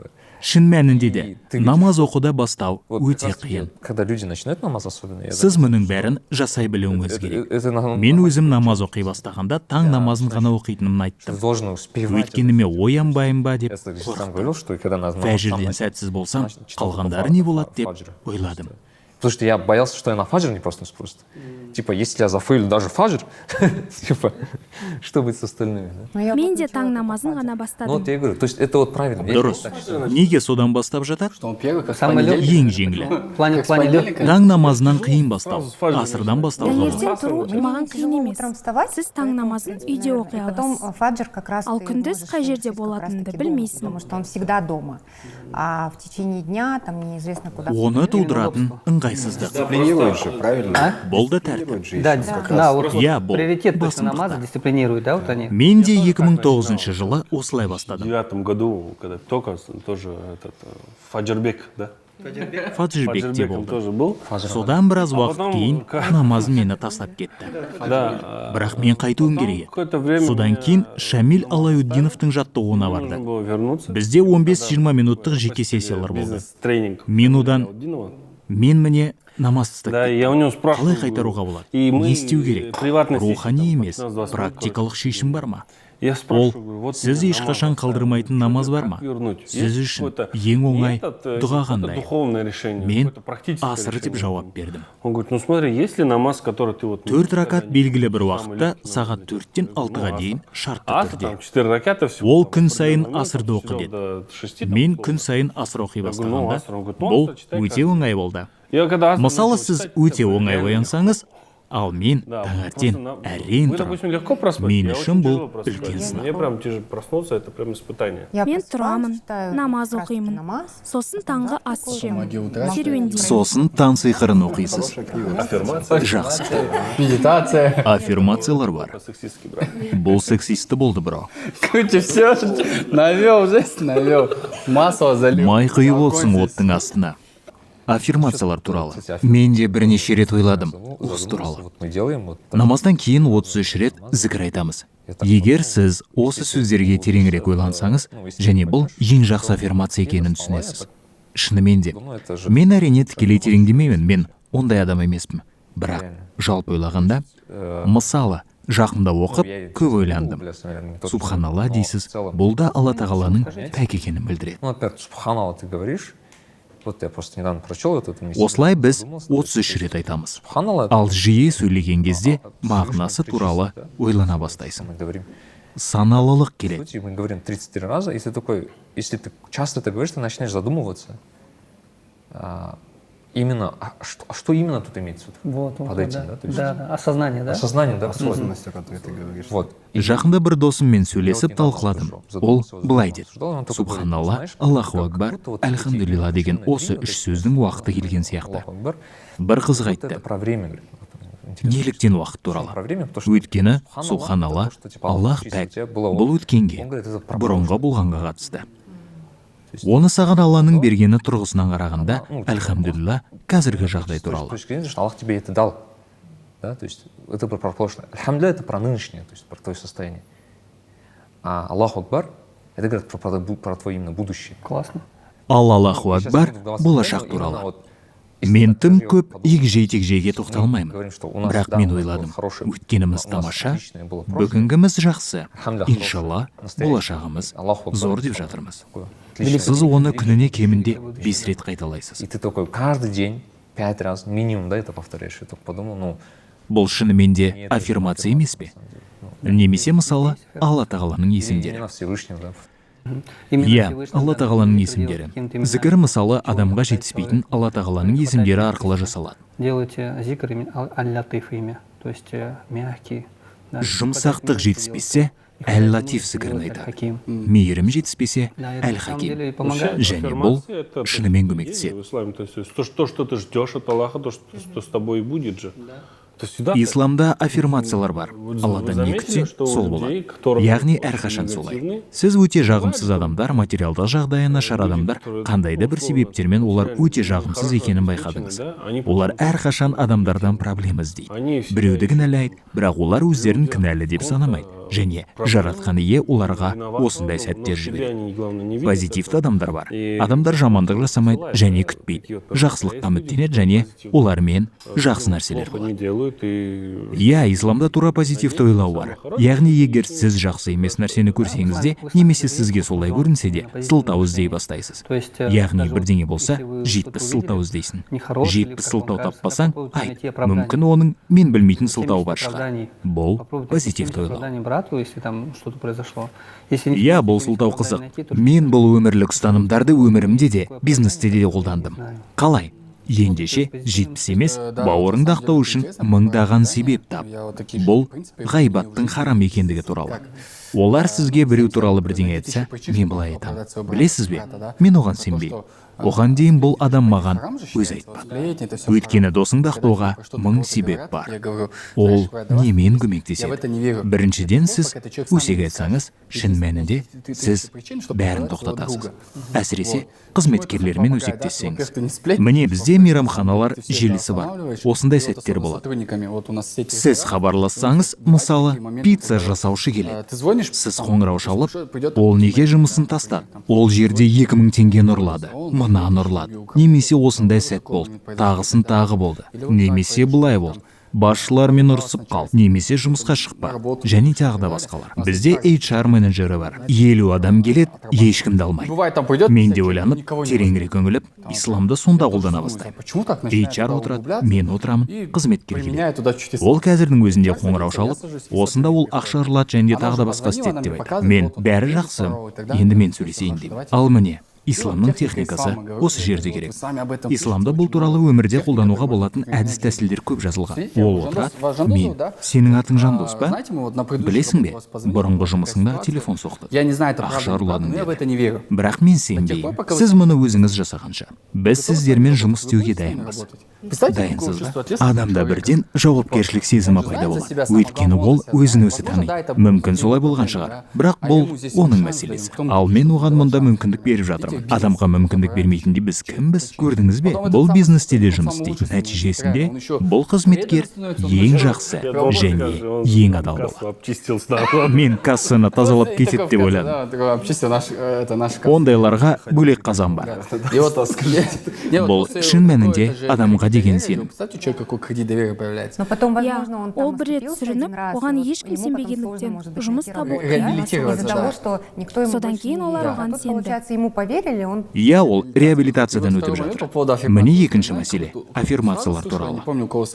Шын мәнінде де, И ты намаз оқуда бастау Вот как өте раз таки, қиын. когда люди начинают намаз особенно, я Сіз мұның бәрін жасай білуіңіз это, керек. это на- Мен өзім намаз оқи бастағанда, таң намазын ғана оқитынымды айттым. Ты должен успевать. Өйткені мен оянбайын ба деп Я сам қорықтым. говорил, что когда намаз сам Фәжірден начал, сәтсіз болсам, начал читал только қалғандары не болады деп фаджр. ойладым. Потому что я боялся, что я на фаджр не проснусь просто. Типа, если я зафейлю даже фаджр, типа, что будет с остальными? Да? Мен де таң намазын ғана Ну бастадым. вот я и говорю, то есть это вот правильно. Я Дұрыс. так считаю. Неге содан бастап жатады? Что он первый, как с Самый понедельника? Ең жеңілі. В плане, Как в с плане понедельника? Таң намазынан қиын бастау, Сразу с фаджра асырдан бастауға болады. Таңертең тұру маған қиын емес. Сіз таң намазын үйде оқи Потом аласыз. фаджр как раз Ал ты күндіз можешь қай жерде совершить как раз болатыныңды таки дома, білмейсің. потому что он всегда дома. А в течение дня там неизвестно куда. Оны тудыратын ыңғайсыздық. Дисциплинирует же, правильно? Бұл да тәртіп. Дисциплинирует же Да, еще как да, раз. вот, Иә, бұл приоритет то есть басымдықта. намаза дисциплинирует, да, вот они. Мен де 2009 жылы осылай в бастадым. девятом году, когда только тоже этот Фаджирбек, да? Фаджирбекте Фаджирбеком болдым. тоже был. Содан біраз А уақыт потом кейін намаз мені тастап кетті. Да. Бірақ мен қайтуым Потом керек еді. какое-то время Содан мне кейін Шамиль Алауддиновтың жаттығуына нужно барды. было вернуться. Бізде 15-20 минуттық жеке сессиялар болды. Бизнес-тренинг. Мен одан Алауддинова. Мен міне намаз тастап Да, кеттім. я у него спрашивал. Қалай қайтаруға болады? И мы Не істеу керек? приватный сессия, Рухани там, емес, 15-20 практикалық шешім бар ма? Я Ол спрашиваю, говорю, вот сіз меня ешқашан намаз қалдырмайтын оставил, намаз что бар как ма? вернуть? Сіз Есть үшін какое-то ең оңай не этот, дұға какое-то қандай? духовное решение, Мен какое-то практическое асыр деп решение. жауап бердім. Он говорит, ну смотри, есть ли намаз, который ты вот... Төрт ракат белгілі бір Самый уақытта, легкий намаз. сағат 4-тен 6-ға Ну, дейін аср. шартты Аср түрде. там 4 раката всего. Ол там, күн сайын определенный момент, асырды там, оқы сидел деді. до 6, там, Мен условно. күн сайын асыр оқи Я говорю, ну, бастағанда, аср. Он говорит, ну, бұл аср читай өте каждый оңай болды. Я когда аср Мысалы, начал сіз читать, өте это оңай реально оянсаңыз, ал мен Да, таңертең просто әрең Вы, тұрамын. допустим, легко проспать, Мен я үшін очень бұл тяжело просыпаюсь. үлкен сынақ. Мне прям тяжело проснуться, это прям испытание. Я Мен просыпаюсь, тұрамын, читаю намаз как раз-таки оқимын. намаз. Сосын таңғы ас ішемін. Помоги утра. Серуендеймін. Сосын таң сиқырын оқисыз. Жақсы. Медитация. Аффирмациялар бар. Сексистский брак. Бұл сексисті болды, бро. Короче, все, навел, жесть, навел. Масло залил. Май құйып отырсың оттың астына. Аффирмациялар туралы. Мен де бірнеше рет ойладым осы туралы. Вот мы делаем, вот Намаздан кейін 33 рет зікір айтамыз. Егер сіз осы сөздерге тереңірек ойлансаңыз және бұл ең жақсы аффирмация екенін түсінесіз. Шынымен де, мен, әрине, тікелей тереңдемеймін, мен ондай адам емеспін. Бірақ жалпы ойлағанда, мысалы, жақында оқып, көп ойландым. Субханалла дейсіз, бұл да Алла Тағаланың пәк екенін білдіреді. Ну, например, субханалла ты говоришь, вот я просто недавно прочел это, мне сильно Осылай біз задумался, то есть 33 рет айтамыз. Субханалла, Ал жиі сөйлеген кезде мағынасы туралы ойлана бастайсың. мы говорим. Саналылық По келеді. сути, мы говорим 33 раза, и ты такой, если ты часто это говоришь, ты начинаешь задумываться, Именно, а что именно тут имеется в виду Вот, вот, под вот, этим, да. да? То есть Да, осознание, да? Осознание, да? Осознанность, о которой ты говоришь. Вот. Жақында бір досыммен сөйлесіп талқыладым. Ол былай деді: «Субханалла, Аллаху акбар, альхамдулилла деген осы үш сөздің уақыты келген сияқты». Бір қызық айтты. Про время, говорит. Неліктен уақыт туралы? Өйткені субханалла, Аллах пәк, бұл өткенге, бұрынғы болғанға қатысты. Оны саған Алланың бергені тұрғысынан қарағанда, альхамдулилла қазіргі жағдай туралы. С точки зрения, что Аллах тебе это дал. Да? То есть это про прошлое. Альхамдулилля — это про нынешнее, то есть про твое состояние. А Аллаху Акбар — это, говорит, про твое именно будущее. Классно. Ал Аллаху акбар болашақ туралы. Мен тым көп егжей тегжейге тоқталмаймын, бірақ мен ойладым: өткеніміз тамаша, бүгінгіміз жақсы, иншалла, болашағымыз зор деп жатырмыз. Сіз оны күніне кемінде 5 рет қайталайсыз. И ты такой каждый день пять раз минимум, да, это повторяешь. Я только подумал, ну, Бұл шынымен де аффирмация емес пе? Немесе, мысалы, Алла тағаланың есімдері. Имена Всевышнего, да. Иә, Алла тағаланың есімдері. Зікір, мысалы, адамға жетіспейтін Алла тағаланың есімдері арқылы жасалады. Делайте зикр имя Аль-Латиф имя, то есть мягкий. Да. Жұмсақтық жетіспесе, Әл Латиф зікірін айтады, мейірім жетіспесе, Әл Хаким. Және бұл шынымен көмектеседі. В исламе, то есть то, что ты ждешь от Аллаха, то, что с тобой и будет же. То есть всегда Исламда аффирмациялар бар. Алладан не күтсең, сол болады, яғни әрқашан солай. Сіз өте жағымсыз адамдар, материалдық жағдайы нашар адамдар, қандай да бір себептермен олар өте жағымсыз екенін байқадыңыз. Олар әрқашан адамдардан проблема іздейді, біреуді кінәлайды, бірақ олар өздерін кінәлі деп санамайды және Жаратқан Ие оларға осындай сәттер жібереді. Позитивті адамдар бар. Адамдар жамандық жасамайды және күтпейді, жақсылыққа үміттенеді және олармен жақсы нәрселер плохо болады. не делают и Иә, исламда тура позитивті ойлау бар. Яғни егер сіз жақсы емес нәрсені көрсеңіз де немесе сізге солай көрінсе де, сылтау іздей бастайсыз. Яғни бірдеңе болса, 70 сылтау іздейсің. 70 сылтау таппасаң, айт: мүмкін, оның мен білмейтін сылтауы бар шығар. Бұл позитивті ойлау. Оправданий брату, если там что-то произошло. Если не Иә, бұл сылтау қызық. Мен бұл өмірлік ұстанымдарды өмірімде де, бизнесте де қолдандым. Қалай? Ендеше, 70 емес, бауырыңды ақтау үшін мыңдаған себеп тап. Бұл ғайбаттың харам екендігі туралы. Олар сізге біреу туралы бірдеңе айтса, мен былай айтамын: «Білесіз бе, мен оған сенбеймін. Оған дейін бұл адам маған өзі айтпады». Өйткені досыңды ақтауға мың себеп бар. Ол немен көмектеседі? Біріншіден, сіз өсек айтсаңыз, шын мәнінде сіз бәрін тоқтатасыз, әсіресе қызметкерлермен өсектессеңіз. Міне, бізде мейрамханалар желісі бар. Осындай сәттер болады: сіз хабарлассаңыз, мысалы, пицца жасаушы келеді. Сіз қоңырау шалып, ол неге жұмысын тастады, ол жерде 2000 теңгені ұрлады, мынаны ұрлады, немесе осындай сәт болды, тағысын тағы болды, немесе былай болды, басшылармен ұрысып қалды, немесе жұмысқа шықпады және тағы да басқалар. Бізде HR менеджері бар. 50 адам келеді, ешкімді алмайды. Мен де ойланып, тереңірек үңіліп, исламды сонда қолдана бастаймын. HR отырады, мен отырамын, қызметкер келеді. Ол қазірдің өзінде қоңырау шалып, осында ол ақша ұрлады және де тағы да басқа істеді деп айтады. Мен: «Бәрі жақсы, енді мен сөйлесейін», — деймін. Ал міне, исламның техникасы осы жерде керек. Исламда бұл туралы өмірде қолдануға болатын әдіс тәсілдер көп жазылған. Ол отырады, мен: «Сенің атың Жандос па? Білесің бе, бұрынғы жұмысыңда телефон соқты, ақша ұрладың деді, бірақ мен сенбеймін сіз мұны өзіңіз жасағанша. Біз сіздермен жұмыс істеуге дайынбыз. Дайынсыз ба?» Адамда бірден жауапкершілік сезімі пайда болады, өйткені ол өзін өзі таниды. Мүмкін, солай болған шығар, бірақ бұл оның мәселесі. Ал мен оған мұнда мүмкіндік беріп жатырмын. Адамға мүмкіндік бермейтіндей біз кімбіз? Көрдіңіз бе, бұл бизнесте де жұмыс істейді. Нәтижесінде бұл қызметкер ең жақсы және ең адал болады. Мен кассаны тазалап кетеді деп ойладым. Ондайларға бөлек қазан бар. Бұл шын мәнінде адамға деген сенім. Но потом, Иә, возможно, он там ол бір рет оступился один сүрініп, раз, оған и вот ешкім ему потом сложно, сенбегендіктен, может быть, жұмыс найти табу работу. қиын. Из-за того, что никто ему Содан больше кейін не олар верит. А оған тут, сенді. получается, ему поверили, он Иә, ол реабилитациядан өтіп жатыр. Міне, екінші мәселе аффирмациялар туралы.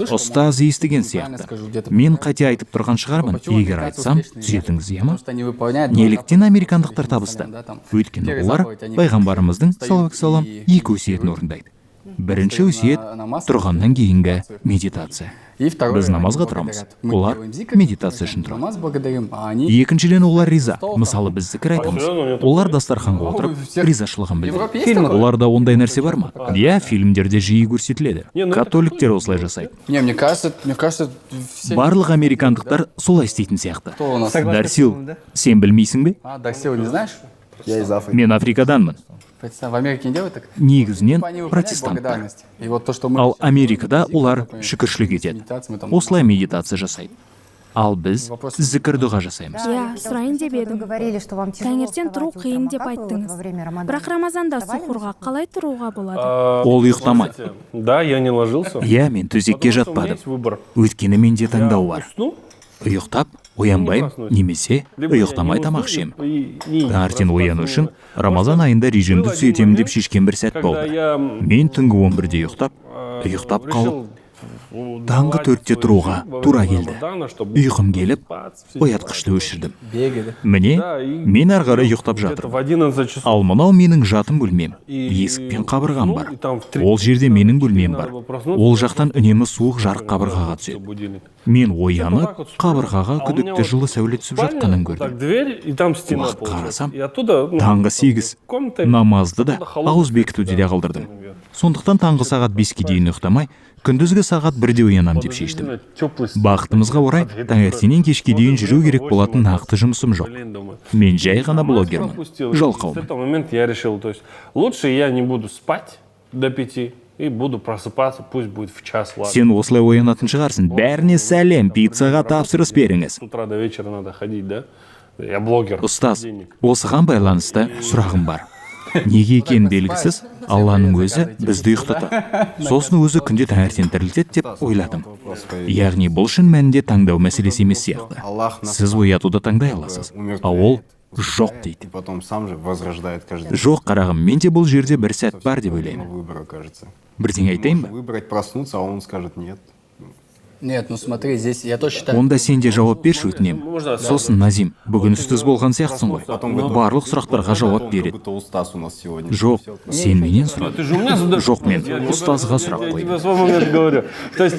Ұстаз естіген сияқты, мен қате айтып тұрған шығармын. Егер айтсам, түзетіңіз, иә ма? Неліктен американдықтар табысты? Өйткені олар пайғамбарымыздың, салауат салам, екі өсиетін орындайды. Бірінші өсиет — тұрғаннан кейінгі медитация. И второе, Біз они намазға тұрамыз, благодарят. Мы олар делаем зикр, медитация үшін тұрады. намаз благодарим, а они Екіншіден, олар риза. Мысалы, біз зікір айтамыз, олар дастарханға отырып, ризашылығын Европе білдіреді. есть такое? Оларда ондай нәрсе бар ма? Иә, фильмдерде жиі көрсетіледі. Католиктер осылай жасайды. Не, мне кажется, все. Барлық американдықтар солай істейтін сияқты. Кто у нас? Дарсил, сен білмейсің бе? А, Дарсил, не знаешь? Я из Африки. Мен Африкаданмын. В Америке не делают так? Негізінен Они выполняют протестанттар. благодарность. И вот то, что мы Ал Америкада олар шүкіршілік етеді, осылай медитация жасайды. Ал біз зікір, дұға жасаймыз. Иә, сұрайын деп едім. Говорили, что вам тяжело Таңертең тұру вставать қиын утром. А деп как вы вот айттыңыз. во время Рамадана? Бірақ Рамазанда сухурға қалай тұруға болады? Ол ұйықтамады. Да, я не ложился. Иә, мен төсекке Потому что у меня жатпадым, есть выбор. өйткені менде таңдау бар: Усну, ұйықтап оянбаймын немесе ұйықтамай тамақ ішемін. Таңертең ояну үшін Рамазан айында режимді түзетемін деп шешкен бір сәт болды. Мен түнгі 11-де ұйықтап, ұйықтап қалып, таңғы 4-те тұруға тура келді. Ұйқым келіп, оятқышты өшірдім. Бегали. Міне, мен ары қарай ұйықтап жатырмын. В 11 часов. Ал мынау менің жатын бөлмем. Есік пен қабырғам бар. Ол жерде менің бөлмем бар. Ол жақтан үнемі суық жарық қабырғаға түседі. Будильник. Мен оянып, қабырғаға күдікті жылы сәуле түсіп жатқанын Так, көрдім. Дверь, и там стена Уақытқа получается. қарасам, И оттуда, ну, таңғы 8. Комната. Намазды да, ауыз бекітуді де қалдырдым. Сондықтан таңғы сағат 5-ке дейін ұйықтамай, күндізгі сағат 1-де оянам деп шештім. Теплый. Бақытымызға орай, таңертеңнен кешке дейін жүру керек болатын нақты жұмысым жоқ. Блин, думаю. Мен жай ғана блогермін, Пропустил. И с жалқаумын. этого момента я решил, то есть лучше я не буду спать до 5 и буду просыпаться, пусть будет в час, ладно. Сен осылай оянатын шығарсың. Бәріне сәлем, пиццаға тапсырыс беріңіз. С утра до вечера надо ходить, да? Я блогер. Ұстаз, Денег. осыған байланысты сұрағым бар. Неге екені белгісіз, Алланың өзі бізді ұйықтатады, сосын өзі күнде таңертең тірілтеді деп ойладым. Яғни бұл шын мәнінде таңдау мәселесі емес сияқты. Сіз оятуды таңдай аласыз, ал ол жоқ дейді. И потом сам же возрождает каждый день. Жоқ, қарағым, менде бұл жерде бір сәт бар деп ойлаймын. Выбора, кажется. Бірдеңе айтайын ба? Выбрать проснуться, а он скажет нет. Нет, ну смотри, здесь я тоже считаю. Онда сен де жауап берші, өтінемін. Сосын, Назим, бүгін ұстаз болған сияқтысың ғой, барлық сұрақтарға жауап береді. Будто устаз у нас сегодня. Жоқ, сен менен сұра. Ты же у меня задаешь. Жоқ, мен ұстазға сұрақ Я қойдым. тебе свой момент говорю. То есть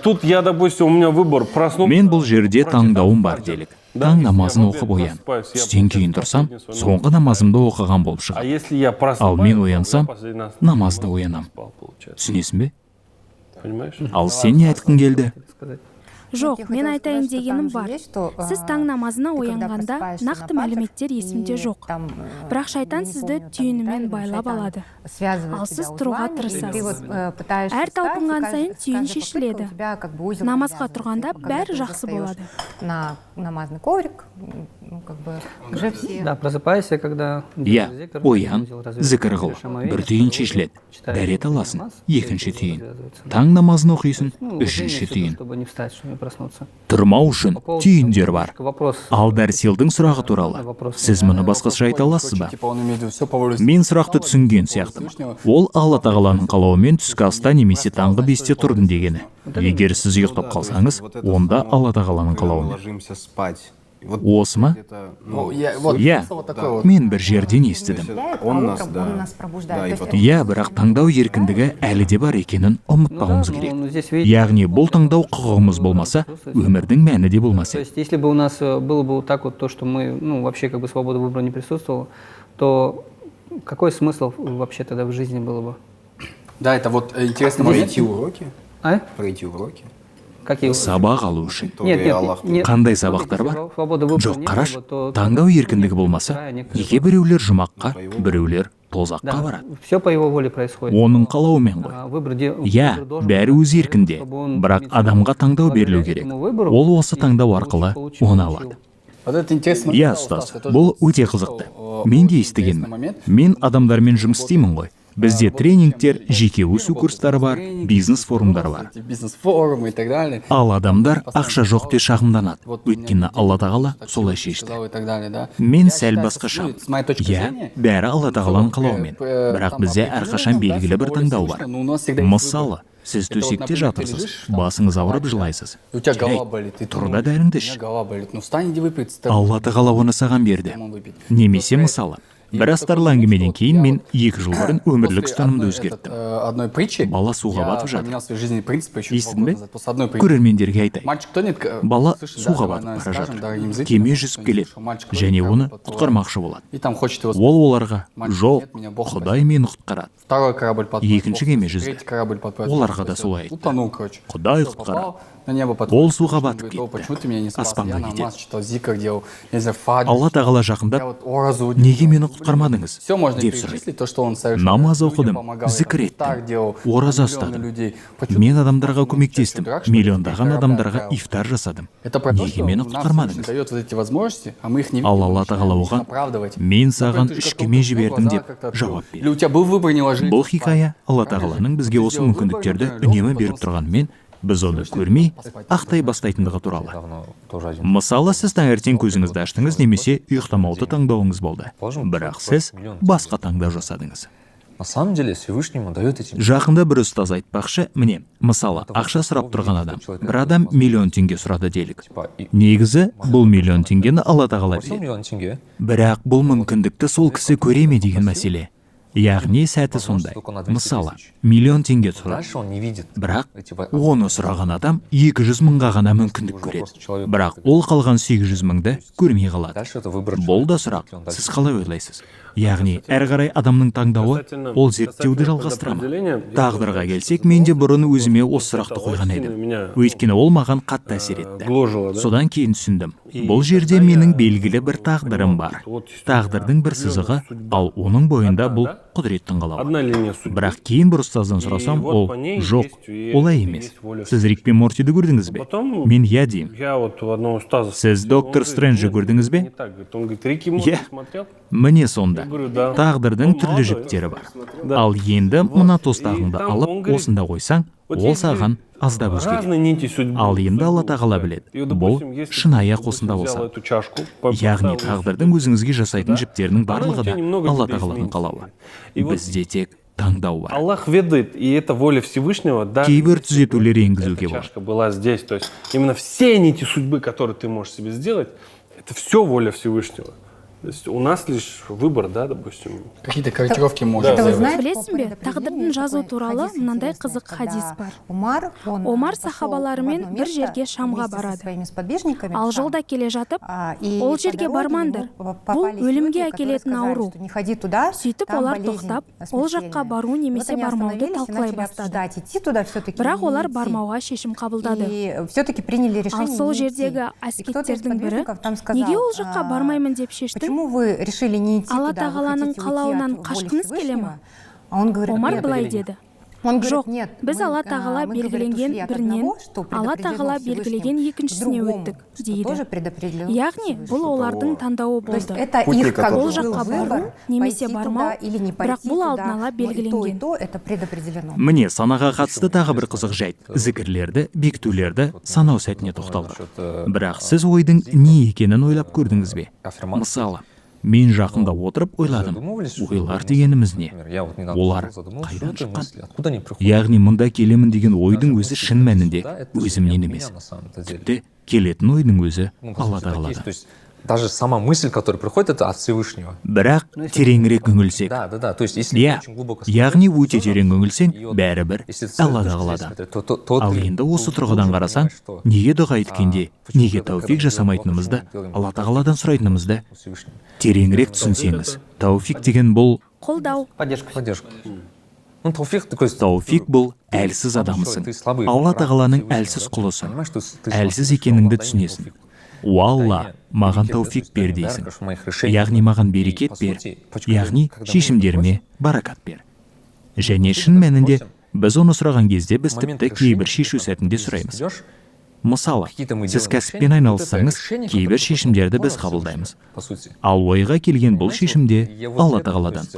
тут я, допустим, у меня выбор проснуться. Мен бұл жерде таңдауым бар делік. Таң намазын оқып оян, түстен кейін тұрсам, соңғы намазымды оқыған болып А шығады. если я просыпаюсь, Ал мен оянсам, я последний раз намазда оянам. спал, получается. Түсінесің бе? Понимаешь? Ал сен не айтқың келді? Жоқ, мен айтайын дегенім бар. Сіз таң намазына оянғанда, нақты мәліметтер есімде жоқ, бірақ шайтан сізді түйінімен байлап алады, ал сіз тұруға тырысасыз. Әр талпынған сайын түйін шешіледі. Намазға тұрғанда бәрі жақсы болады. На намазный коврик, ну, как бы, уже все. Да, просыпайся, когда Иә, оян, зікір қыл, бір түйін шешіледі. Дәрет аласың, екінші түйін. Таң намазын оқисың, үшінші түйін. Чтобы не встать, чтобы не проснуться. Тұрмау үшін түйіндер бар. Вопрос. Ал Дарсилдің сұрағы туралы, сіз мұны басқаша айта аласыз ба? Типа он имеет в виду все по воле Мен сұрақты түсінген сияқтымын. Ол Алла тағаланың қалауымен түскі аста немесе таңғы 5-те тұрдым дегені. Егер сіз ұйықтап қалсаңыз, онда Алла тағаланың қалауымен. Ложимся спать. И вот Осы ма? это, Ну, я, вот, Иә, вот такой вот. мен бір жерден естідім. Он нас, Утром да. он нас пробуждает. Да, и То есть потом Иә, бірақ таңдау еркіндігі әлі де бар екенін ұмытпауымыз Ну, керек. ну, здесь видите, Яғни бұл таңдау құқығымыз болмаса, өмірдің мәні де болмас То еді. есть, если бы у нас было бы вот так вот то, что мы, ну, вообще как бы свобода выбора не присутствовала, то какой смысл вообще тогда в жизни было бы? Да, это вот интересный момент. Пройти уроки? А? Пройти уроки? Какие? Сабақ алу үшін. Нет, нет, нет. Қандай сабақтар бар? Жоқ, қараш, таңдау еркіндігі болмаса, неге біреулер жұмаққа, біреулер тозаққа барады? Все по его воле происходит. Оның қалауымен ғой. Выбор, Иә, бәрі өз еркінде, бірақ адамға таңдау берілу керек. Ол осы таңдау арқылы оны алады. Вот это интересный Иә, момент. ұстаз, бұл өте қызықты. Мен де естігенмін. Мен адамдармен жұмыс істеймін ғой. Бізде тренингтер, жеке өсу курстары бар, бизнес форумдар бар. Бизнес-форумы и так далее. Ал адамдар ақша жоқ деп шағымданады, өйткені Алла тағала солай шешті. И так далее, да. Мен сәл басқаша. Иә, бәрі Алла тағаланың қалауымен, бірақ бізде әрқашан белгілі бір таңдау бар. Мысалы, сіз төсекте жатырсыз, басыңыз ауырып, жылайсыз. У тебя голова болит. Тұр да, дәріңді іш. У меня голова болит. Ну встань, иди выпей. Алла тағала оны саған берді. Немесе, мысалы, Бір астарлы әңгімеден кейін мен 2 жыл бұрын өмірлік ұстанымды өзгерттім. Одной притчи. Бала суға батып жатыр. Естідің бе? Көрермендерге айтайын: бала суға батып бара жатыр, кеме жүзіп келеді және оны құтқармақшы болады. Ол оларға: «Жоқ, Құдай мені құтқарады». Екінші кеме жүзді, оларға да солай айтты: «Құдай құтқарады». Ол суға батып кетті, аспанға кетеді. Алла Тағала жақындап: «Неге мені құтқармадыңыз?» – деп сұрайды. «Намаз оқыдым, зікір еттім, ораза ұстадым, мен адамдарға көмектестім, миллиондаған адамдарға ифтар жасадым. Неге мені құтқармадыңыз?» Ал Алла Тағала оған: «Мен саған үш кеме жібердім», – деп жауап берді. Бұл хикая Алла Тағаланың бізге осы мүмкіндіктерді үнемі беріп тұрғанымен, біз оны көрмей, ақтай бастайтындығы туралы. Мысалы, сіз таңертең көзіңізді аштыңыз немесе ұйықтамауды таңдауыңыз болды, бірақ сіз басқа таңдау жасадыңыз. На самом деле Всевышнему дает эти. Жақында бір ұстаз айтпақшы, міне, мысалы, ақша сұрап тұрған адам, бір адам миллион теңге сұрады делік. Негізі бұл миллион теңгені Алла Тағала береді, бірақ бұл мүмкіндікті сол кісі көре ме деген мәселе. Яғни сәті сондай, мысалы, миллион теңге сұрады, бірақ оны сұраған адам 200 мыңға ғана мүмкіндік көреді, бірақ ол қалған 800 мыңды көрмей қалады. Бұл да сұрақ, сіз қалай ойлайсыз? Яғни әрі қарай адамның таңдауы, ол зерттеуді жалғастыра ма? Тағдырға келсек, мен де бұрын өзіме осы сұрақты қойған едім, өйткені ол маған қатты әсер етті. Содан кейін түсіндім: бұл жерде менің белгілі бір тағдырым бар, тағдырдың бір сызығы, ал оның бойында бұл құдіреттің қалауы. Бірақ кейін бір ұстаздан сұрасам, ол: «Жоқ, олай емес». Сіз «Рик пен Мортиді» көрдіңіз бе? Мен: «Иә», – деймін. Сіз «Доктор Стрэнджі» көрдіңіз бе? Иә. Міне, сонда тағдырдың түрлі жіптері бар. Ал енді мына тостағыңды алып, осында қойсаң, ол саған аздап өзгереді. Ал енді Алла Тағала біледі, бұл шынайы осында болса. Яғни тағдырдың өзіңізге жасайтын жіптерінің барлығы да Алла Тағаланың қалауы, бізде тек таңдау бар. Аллах ведает, и это воля Всевышнего, да. Кейбір түзетулер енгізуге болады. Чашка была здесь, то есть именно все нити судьбы, которые ты можешь себе сделать, это все воля Всевышнего. То есть у нас лишь выбор, да, допустим. Какие-то корректировки можно сделать. Білесің бе, тағдырдың жазу туралы мынандай қызық хадис бар. Омар сахабаларымен бір жерге, Шамға барады. Ал жолда келе жатып: «Ол жерге бармаңдар, бұл өлімге әкелетін ауру». Сөйтіп олар тоқтап, ол жаққа бару немесе бармауды талқылай бастады, бірақ олар бармауға шешім қабылдады. Ал сол жердегі аскеттердің бірі: «Неге ол жаққа бармаймын деп шештің? Почему вы решили не идти? Алла Тағаланың қалауынан қашқыңыз келе ме?» Омар былай деді: «Жоқ, біз Алла Тағала белгіленген бірінен Алла Тағала белгілеген екіншісіне өттік», – дейді. Яғни бұл олардың таңдауы болды: ол жаққа бару немесе бармау, бірақ бұл алдын ала белгіленген. Міне, санаға қатысты тағы бір қызық жайт: зікірлерді, бекітулерді санау сәтіне тоқталдық. Бірақ сіз ойдың не екенін ойлап көрдіңіз бе? Мысалы, мен жақында отырып ойладым: ойлар дегеніміз не, олар қайдан шыққан? Яғни мұнда келемін деген ойдың өзі шын мәнінде өзімнен емес, тіпті келетін ойдың өзі Алла Тағаладан. Даже сама мысль, которая приходит, это от Всевышнего. Бірақ тереңірек үңілсек, Да. То есть, если иә, очень глубоко яғни өте терең үңілсең, бәрібір Алла Тағаладан. Ал енді осы тұрғыдан қарасаң, неге дұға еткенде, неге тәуфик жасамайтынымызды, Алла Тағаладан сұрайтынымызды тереңірек түсінсеңіз, тәуфик деген бұл Қолдау. Поддержка. Поддержка. Ну, тауфик такой. Тауфик бұл әлсіз адамысың, Алла Тағаланың әлсіз құлысың, әлсіз екеніңді түсінесің. «Уалла, маған тауфик бер», – дейсің, яғни маған берекет бер, яғни шешімдеріме баракат бер. Және шын мәнінде біз оны сұраған кезде, біз тіпті кейбір шешу сәтінде сұраймыз. Мысалы, сіз кәсіппен айналыссаңыз, кейбір шешімдерді біз қабылдаймыз, ал ойға келген бұл шешімде Алла Тағаладан.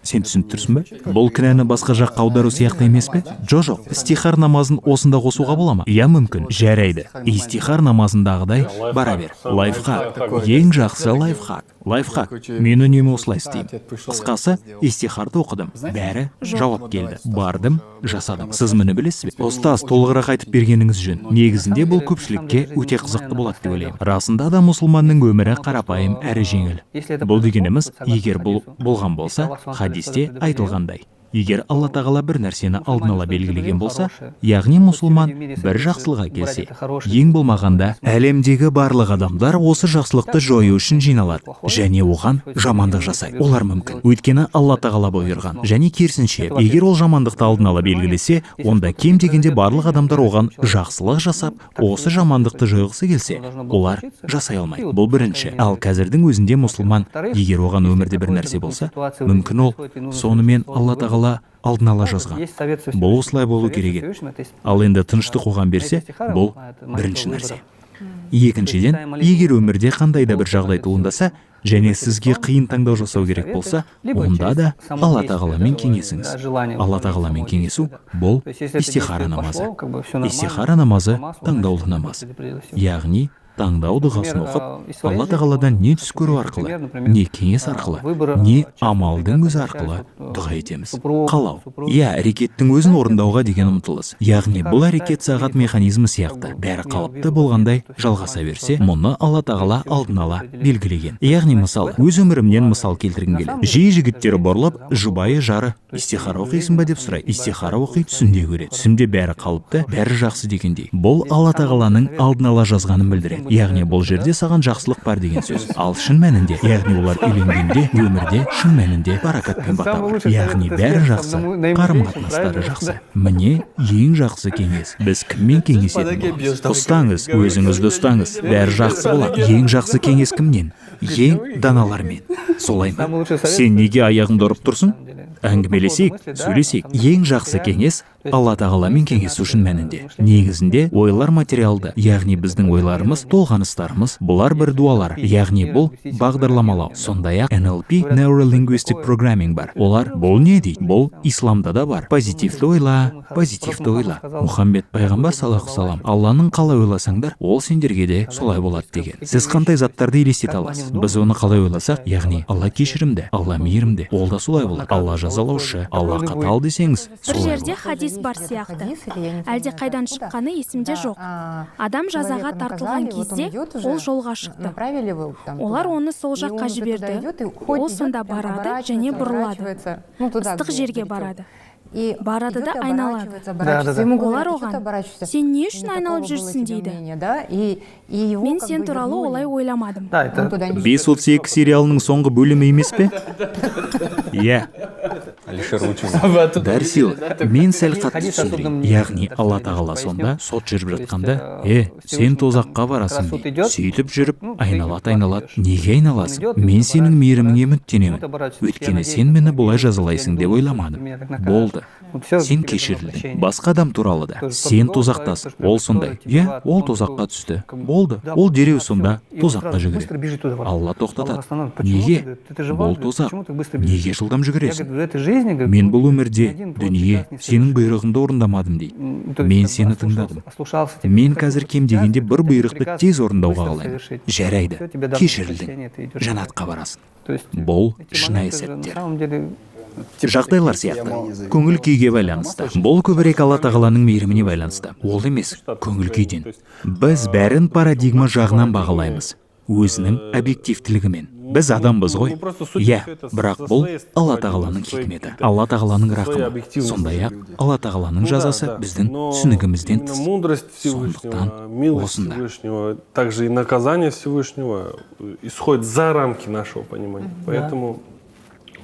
Сен түсініп тұрсың ба? Бұл кінәні басқа жаққа аудару сияқты емес пе? Жоқ, истихар намазын осында қосуға бола ма? Иә, мүмкін. Жарайды, истихар намазындағыдай бара бер. Лайфхак, ең жақсы лайфхак. Лайфхак. Мен үнемі осылай істеймін. Қысқасы, истихарды оқыдым, бәрі жауап келді, бардым, жасадым. Сіз мұны білесіз бе, ұстаз? Толығырақ айтып бергеніңіз жөн. Негізінде бұл көпшілікке өте қызықты болады деп ойлаймын. Расында да, мұсылманның өмірі қарапайым әрі жеңіл. Бұл дегеніміз, егер бұл болған болса, хадисте айтылғандай, егер Алла Тағала бір нәрсені алдын ала белгілеген болса, яғни мұсылман бір жақсылық әкелсе, ең болмағанда әлемдегі барлық адамдар осы жақсылықты жою үшін жиналады және оған жамандық жасайды. Олар мүмкін, өйткені Алла Тағала бұйырған. Және керісінше, егер ол жамандықты алдын ала белгілесе, онда кем дегенде барлық адамдар оған жақсылық жасап, осы жамандықты жойғысы келсе, олар жасай алмайды. Бұл бірінші. Ал қазірдің өзінде мұсылман, егер оған өмірде бір нәрсе болса, мүмкін, ол сонымен Алла Тағала алдын ала жазған, бұл осылай болу керек еді. Ал енді тыныштық оған берсе, бұл бірінші нәрсе. Екіншіден, егер өмірде қандай да бір жағдай туындаса және сізге қиын таңдау жасау керек болса, онда да Алла Тағаламен кеңесіңіз. Алла Тағаламен кеңесу — бұл истихара намазы. Истихара намазы — таңдаулы намаз, яғни таңдау дұғасын оқып, Алла Тағаладан не түс көру арқылы, не кеңес арқылы, не амалдың өзі арқылы дұға етеміз. Қалау, иә, әрекеттің өзін орындауға деген ұмтылыс. Яғни бұл әрекет сағат механизмі сияқты, бәрі қалыпты болғандай жалғаса берсе, мұны Алла Тағала алдын ала белгілеген. Яғни, мысалы, өз өмірімнен мысал келтіргім келеді. Жиі жігіттер бұрылып, жұбайы, жары «Истихара оқисың ба?» деп сұрайды. Истихара оқи, түсінде көреді. Түсімде бәрі қалыпты, бәрі жақсы дегендей. Бұл Алла Тағаланың алдын ала жазғанын білдіреді. Яғни бұл жерде саған жақсылық бар деген сөз. Ал шын мәнінде, яғни олар үйленгенде, өмірде шын мәнінде баракат пен бата бар, яғни бәрі жақсы, қарым қатынастары жақсы. Міне, ең жақсы кеңес. Біз кіммен кеңесетін боламыз? Ұстаңыз, өзіңізді ұстаңыз, бәрі жақсы болады. Ең жақсы кеңес кімнен? Ең даналармен, солай ма? Сен неге аяғыңды ұрып тұрсың? Әңгімелесейік, сөйлесейік. Ең жақсы кеңес — Алла Тағаламен кеңесу. Шын мәнінде, негізінде ойлар материалды, яғни біздің ойларымыз, толғаныстарымыз, бұлар бір дуалар, яғни бұл бағдарламалау. Сондай ақ NLP, Neuro Linguistic Programming бар. Олар бұл не дейді? Бұл исламда да бар: позитивті ойла, позитивті ойла. Мұхаммед пайғамбар саллаллаху салам: «Алланың қалай ойласаңдар, ол сендерге де солай болады», — деген. Сіз қандай заттарды елестете аласыз? Біз оны қалай ойласақ, яғни Алла кешірімді, Алла мейірімді, ол да солай болады. Алла жазалаушы, Алла қатал десеңіз, Бір солай жерде болады. хадис бар сияқты, әлде қайдан шыққаны есімде жоқ. Адам жазаға тартылған кезде, ол жолға шықты, олар оны сол жаққа жіберді. Ол сонда барады және бұрылады, ыстық жерге барады, барады да айналады. Олар оған: «Сен не үшін айналып жүрсің?» — дейді. «Мен сен туралы олай ойламадым». Да, это 5.32 сериалының соңғы бөлімі емес пе? Иә. Алишер учил. Дәрсил, мен сәл қатты түсіндірейін. Яғни Алла Тағала сонда сот жүріп жатқанда: «Е, сен тозаққа барасың», — дейді. Сөйтіп жүріп айналады, айналады. «Неге айналасың? Мен сенің мейіріміңе үміттенемін, өйткені сен мені бұлай жазалайсың деп ойламадым». Болды, сен кешірілдің. Басқа адам туралы да: «Сен тозақтасың». Ол сондай, иә, ол тозаққа түсті, болды, ол дереу сонда тозаққа жүгіреді. Алла тоқтатады: «Неге? Бұл тозақ, неге жылдам жүгіресің?» «Мен бұл өмірде, дүние, сенің бұйрығыңды орындамадым», — дейді. «Мен сені тыңдадым. Мен қазір кем дегенде бір бұйрықты тез орындауға қалаймын». «Жарайды, кешірілдің, жәннатқа барасың». Бұл шынайы сәттер, жағдайлар сияқты, көңіл күйге байланысты. Бұл көбірек Алла Тағаланың мейіріміне байланысты, ол емес көңіл күйден. Біз бәрін парадигма жағынан бағалаймыз, өзінің объективтілігімен. Біз адамбыз ғой, иә. Бірақ бұл Алла Тағаланың хикметі, Алла Тағаланың рақымы. Сондай ақ Алла Тағаланың жазасы біздің түсінігімізден тыс. Мудрость Сондықтан Всевышнего, милость осында. Всевышнего, также и наказание Всевышнего исходит за рамки нашего понимания. Поэтому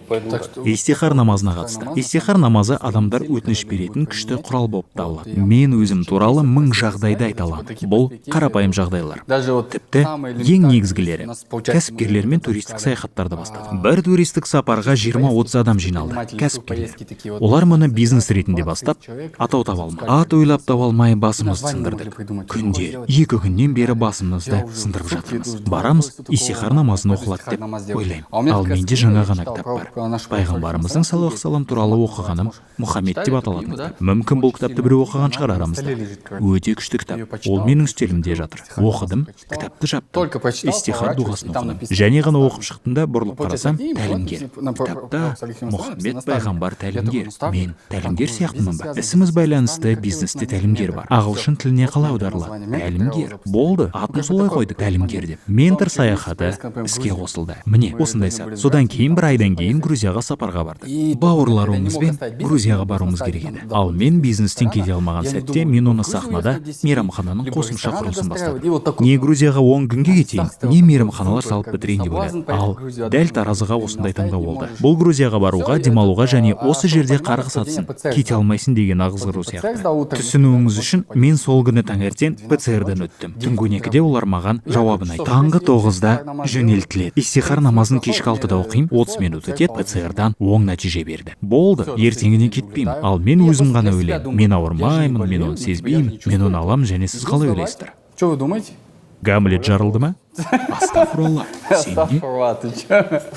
Так так. что Истихар намазына қатысты. Истихар намазы адамдар өтініш беретін күшті құрал болып табылады. Мен өзім туралы мың жағдайды айта аламын. Бұл қарапайым жағдайлар. Даже вот Тіпті ең негізгілері. Кәсіпкерлермен туристік саяхаттарды бастадық. Бір туристік сапарға 20-30 адам жиналды, кәсіпкерлер. Олар мұны бизнес ретінде бастап, атау таба алмай, ат ойлап таба алмай, басымызды сындырдық. Күнде 2 күннен бері басымызды сындырып жатырмыз. Барамыз, истихар намазын оқылады деп ойлаймын. Ал менде жаңа ғана кітап бар. Пайғамбарымыздың саллаллаху алейхи туралы оқығаным «Мұхаммед» деп аталатын кітап. Мүмкін, бұл кітапты біреу оқыған шығар арамызда. Өте күшті кітап. Ол менің үстелімде жатыр. Оқыдым, кітапты жаптым, истихар дұғасын оқыдым және ғана оқып шықтым да, бұрылып қарасам, тәлімгер. Кітапта Мұхаммед пайғамбар тәлімгер. Мен тәлімгер сияқтымын ба? Ісіміз байланысты бизнесте тәлімгер бар. Ағылшын тіліне қалай аударылады? Тәлімгер. Болды, атын солай қойдық, тәлімгер деп. Ментор саяхаты іске қосылды. Міне, осындай сәт. Содан кейін бір айдан кейін Грузияға сапарға бардық. Бауырларымызбен Грузияға баруымыз керек еді. Ал мен бизнестен кете алмаған сәтте мен оны сахнада мейрамхананың қосымша құрылысын бастадым. Не Грузияға 10 күнге кетейін, не мейрамханалар салып бітірейін деп ойладым. Ал дәл таразыға осындай таңдау болды. Бұл Грузияға баруға, демалуға және осы жерде қарғыс атсын, кете алмайсың деген ағызғыру сияқты. Түсінуіңіз үшін, мен сол күні таңертең ПЦР-ден өттім. Түнгі 12-де олар маған жауабын айтты. Таңғы 9-да жөнелтіледі. Истихар намазын кешкі 6-да оқимын, 30 минут өтеді, ПЦР-дан оң нәтиже берді. Болды, ертеңіне кетпеймін. Ал мен өзім ғана ойлаймын: мен ауырмаймын, мен оны сезбеймін, мен оны аламын. Және сіз қалай ойлайсыздар? Что вы думаете? Гамлет жарылды ма? Астағфирулла, сен не?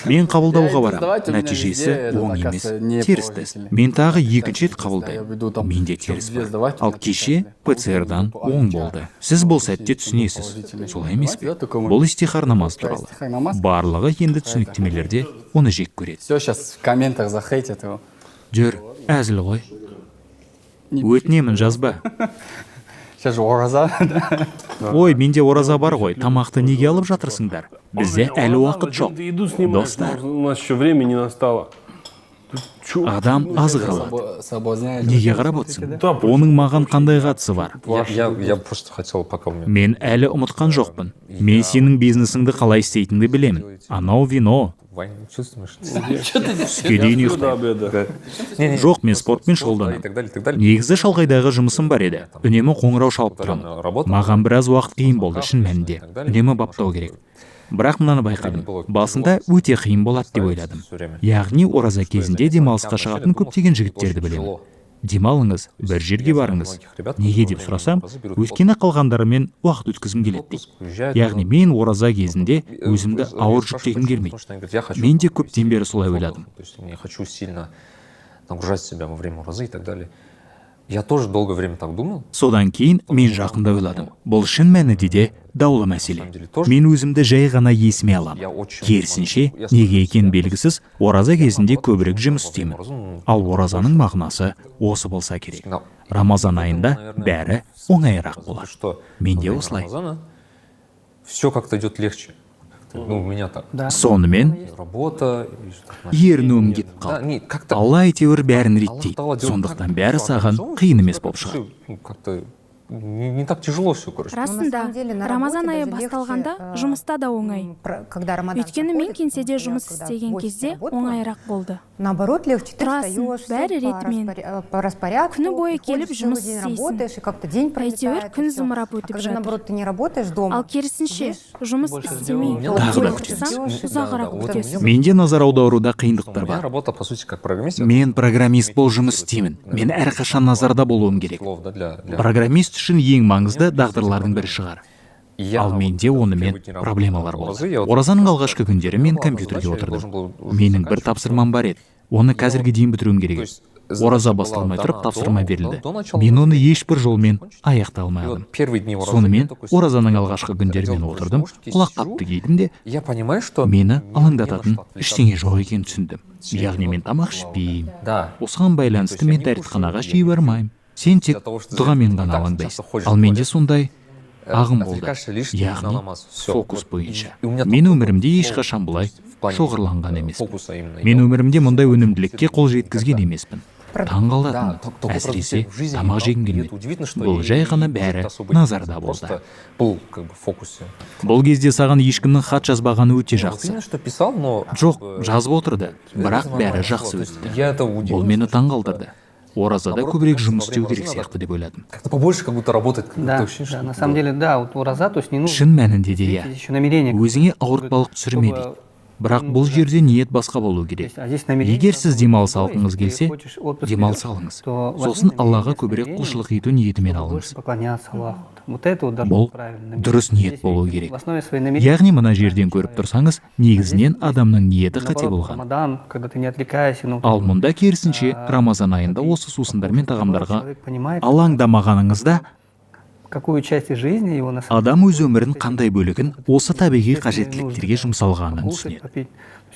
Мен қабылдауға барамын, нәтижесі оң емес, теріс тест. Мен тағы екінші рет қабылдаймын, менде теріс бар. Ал кеше ПЦР-дан оң болды. Сіз бұл сәтте түсінесіз, солай емес пе? Бұл истихар намазы туралы. Барлығы енді түсініктемелерде оны жек көреді. Все, сейчас в комментах захейтят его. Жүр, әзіл ғой. Өтінемін, жазба. Сейчас же ораза. Ой, менде ораза бар ғой. Тамақты неге алып жатырсыңдар? Бізде әлі уақыт жоқ. Ты еду снимаешь, Достар. у нас еще время не настало. Ты чё? Адам азғырылады. Соблазняет. Неге қарап отырсың? Оның маған қандай қатысы бар? Я просто хотел, пока у меня. Мен әлі ұмытқан жоқпын. Мен сенің бизнесіңді қалай істейтініңді білемін. Анау вино. Вань, чувствуешь? Түске дейін До ұйықтаймын. обеда. Жоқ, мен спортпен И шұғылданамын. так далее, и так далее. Негізі шалғайдағы жұмысым бар еді. Үнемі қоңырау шалып тұрамын. Маған біраз уақыт қиын болды, шын мәнінде. Үнемі баптау керек. Бірақ мынаны байқадым: басында өте қиын болады деп ойладым. Яғни ораза кезінде демалысқа шығатын көптеген жігіттерді білемін. Демалыңыз, бір жерге барыңыз. Неге деп сұрасам, өйткені қалғандарымен уақыт өткізгім келеді дейді. Яғни мен ораза кезінде өзімді ауыр жүктегім келмейді. Мен де көптен бері солай ойладым. То есть не хочу сильно нагружать себя во время уразы и так далее. Я тоже долгое время так думал. Содан кейін мен жақында ойладым: бұл шын мәнінде де даулы мәселе. Мен өзімді жай ғана есіме аламын. Керісінше, неге екені белгісіз, ораза кезінде көбірек жұмыс істеймін. Ал оразаның мағынасы осы болса керек. Рамазан айында бәрі оңайырақ болады. Что Менде осылай. Все как-то идет легче. Ну, у меня так. Да. Сонымен Работа. ерінуім кетіп Да, қалды. не, как-то Алла әйтеуір бәрін реттейді, сондықтан бәрі саған қиын емес болып шығады. Ну, как-то не так тяжело все, короче. Расында, Рамазан айы басталғанда жұмыста да оңай. Когда Рамадан Өйткені мен кеңседе жұмыс істеген кезде оңайырақ болды. Наоборот, легче. Ты Тұрасың, встаешь, бәрі ретімен. по распорядку, Күні бойы келіп приходишь, жұмыс целый день істейсің. работаешь, и как-то день Әйтеуір пролетает, күн и всё. зымырап А өтіп когда, жатыр. наоборот, ты не работаешь дома, Ал керісінше, жұмыс істемей Тағы да отырсаң, күтеміз. ұзағырақ күтесің. Менде назар аударуда қиындықтар У меня бар. работа, по сути, как программист. Мен программист болып жұмыс істеймін. Мен әрқашан назарда болуым керек. Слов, да, для Программист үшін ең маңызды дағдылардың бірі шығар. Я Ал менде онымен проблемалар болды. Оразаның алғашқы күндері мен компьютерге отырдым. Менің бір тапсырмам бар еді, оны қазірге дейін бітіруім керек еді. Ораза басталмай тұрып тапсырма берілді. Мен оны ешбір жолмен аяқтай алмадым. Первые дни уразы Сонымен оразаның алғашқы күндері мен отырдым, құлаққапты кидім де, я понимаю, что мені алаңдататын ештеңе жоқ екенін түсіндім. Яғни мен тамақ ішпеймін. Да. Осыған байланысты мен дәретханаға жиі бармаймын. Сен тек дұғамен ғана алаңдайсың. Ал менде сондай ағым болды, яғни фокус бойынша. Мен өмірімде ешқашан бұлай шоғырланған емеспін. Мен өмірімде мұндай өнімділікке қол жеткізген емеспін. Таң қалатынмын, әсіресе тамақ жегім келмеді. Бұл жай ғана бәрі назарда болды. Был как бы в фокусе. Бұл кезде саған ешкімнің хат жазбағаны өте жақсы. Именно что писал, но Жоқ, жазып отырды, бірақ бәрі жақсы өтті. Я это Бұл мені таң қалдырды. Оразада көбірек жұмыс істеу керек сияқты деп ойладым. Как-то побольше как будто работать. Как Да, будто ощущение, да, что на самом деле, да, вот ураза, то есть не нужно. Шын мәнінде де, иә. Еще намерение. Өзіңе ауыртпалық түсірме дейді. Бірақ бұл жерде ниет басқа болу керек. Егер сіз демалыс алғыңыз келсе, демалыс алыңыз. Сосын Аллаға көбірек құлшылық ету ниетімен алыңыз. Бұл дұрыс ниет болу керек. Яғни мына жерден көріп тұрсаңыз, негізінен адамның ниеті қате болған. Ал мұнда керісінше, Рамазан айында осы сусындар мен тағамдарға алаңдамағаныңызда, Какую часть жизни его адам өз өмірін қандай бөлігін осы табиғи қажеттіліктерге жұмсалғанын түсінеді.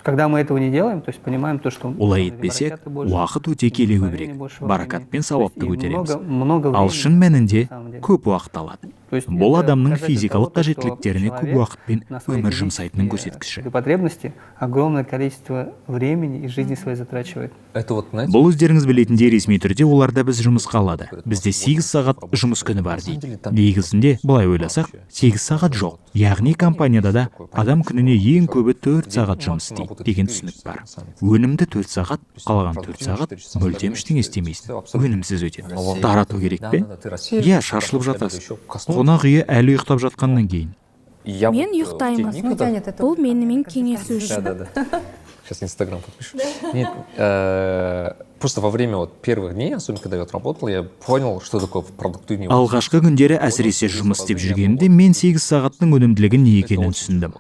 Когда мы этого не делаем, то есть понимаем то, что Олай етпесек, уақыт өте келе көбірек баракат пен сауапты көтереміз. Ал шын мәнінде көп уақыт алады. Бұл адамның физикалық қажеттіліктеріне көп уақыт пен өмір жұмсайтынын көрсеткіші. Потребности огромное количество времени и жизни своей затрачивает. Это вот, знаете, Бұл, өздеріңіз білетіндей, ресми түрде оларда біз жұмысқа алады. Бізде 8 сағат жұмыс күні бар дейді. Негізінде былай ойласақ, 8 сағат жоқ. Яғни компанияда да адам күніне ең көбі 4 сағат жұмыс істейді деген түсінік бар. Өнімді 4 сағат, қалған 4 сағат мүлдем ештеңе істемейсің. Өнімсіз өтеді. Тарату керек пе? Иә, шашылып жатасың. Қонақ үйі әлі ұйықтап жатқаннан кейін. Я Мен вот, в те ұйықтаймын. дни, когда- Бұл менімен кеңесу үшін. Да, да, да. Сейчас Инстаграм подпишу. Нет, просто во время вот первых дней, особенно когда я вот работал, я понял, что такое продуктивный отдых. Алғашқы күндері, әсіресе жұмыс істеп жүргенімде, мен 8 сағаттың өнімділігі не екенін түсіндім.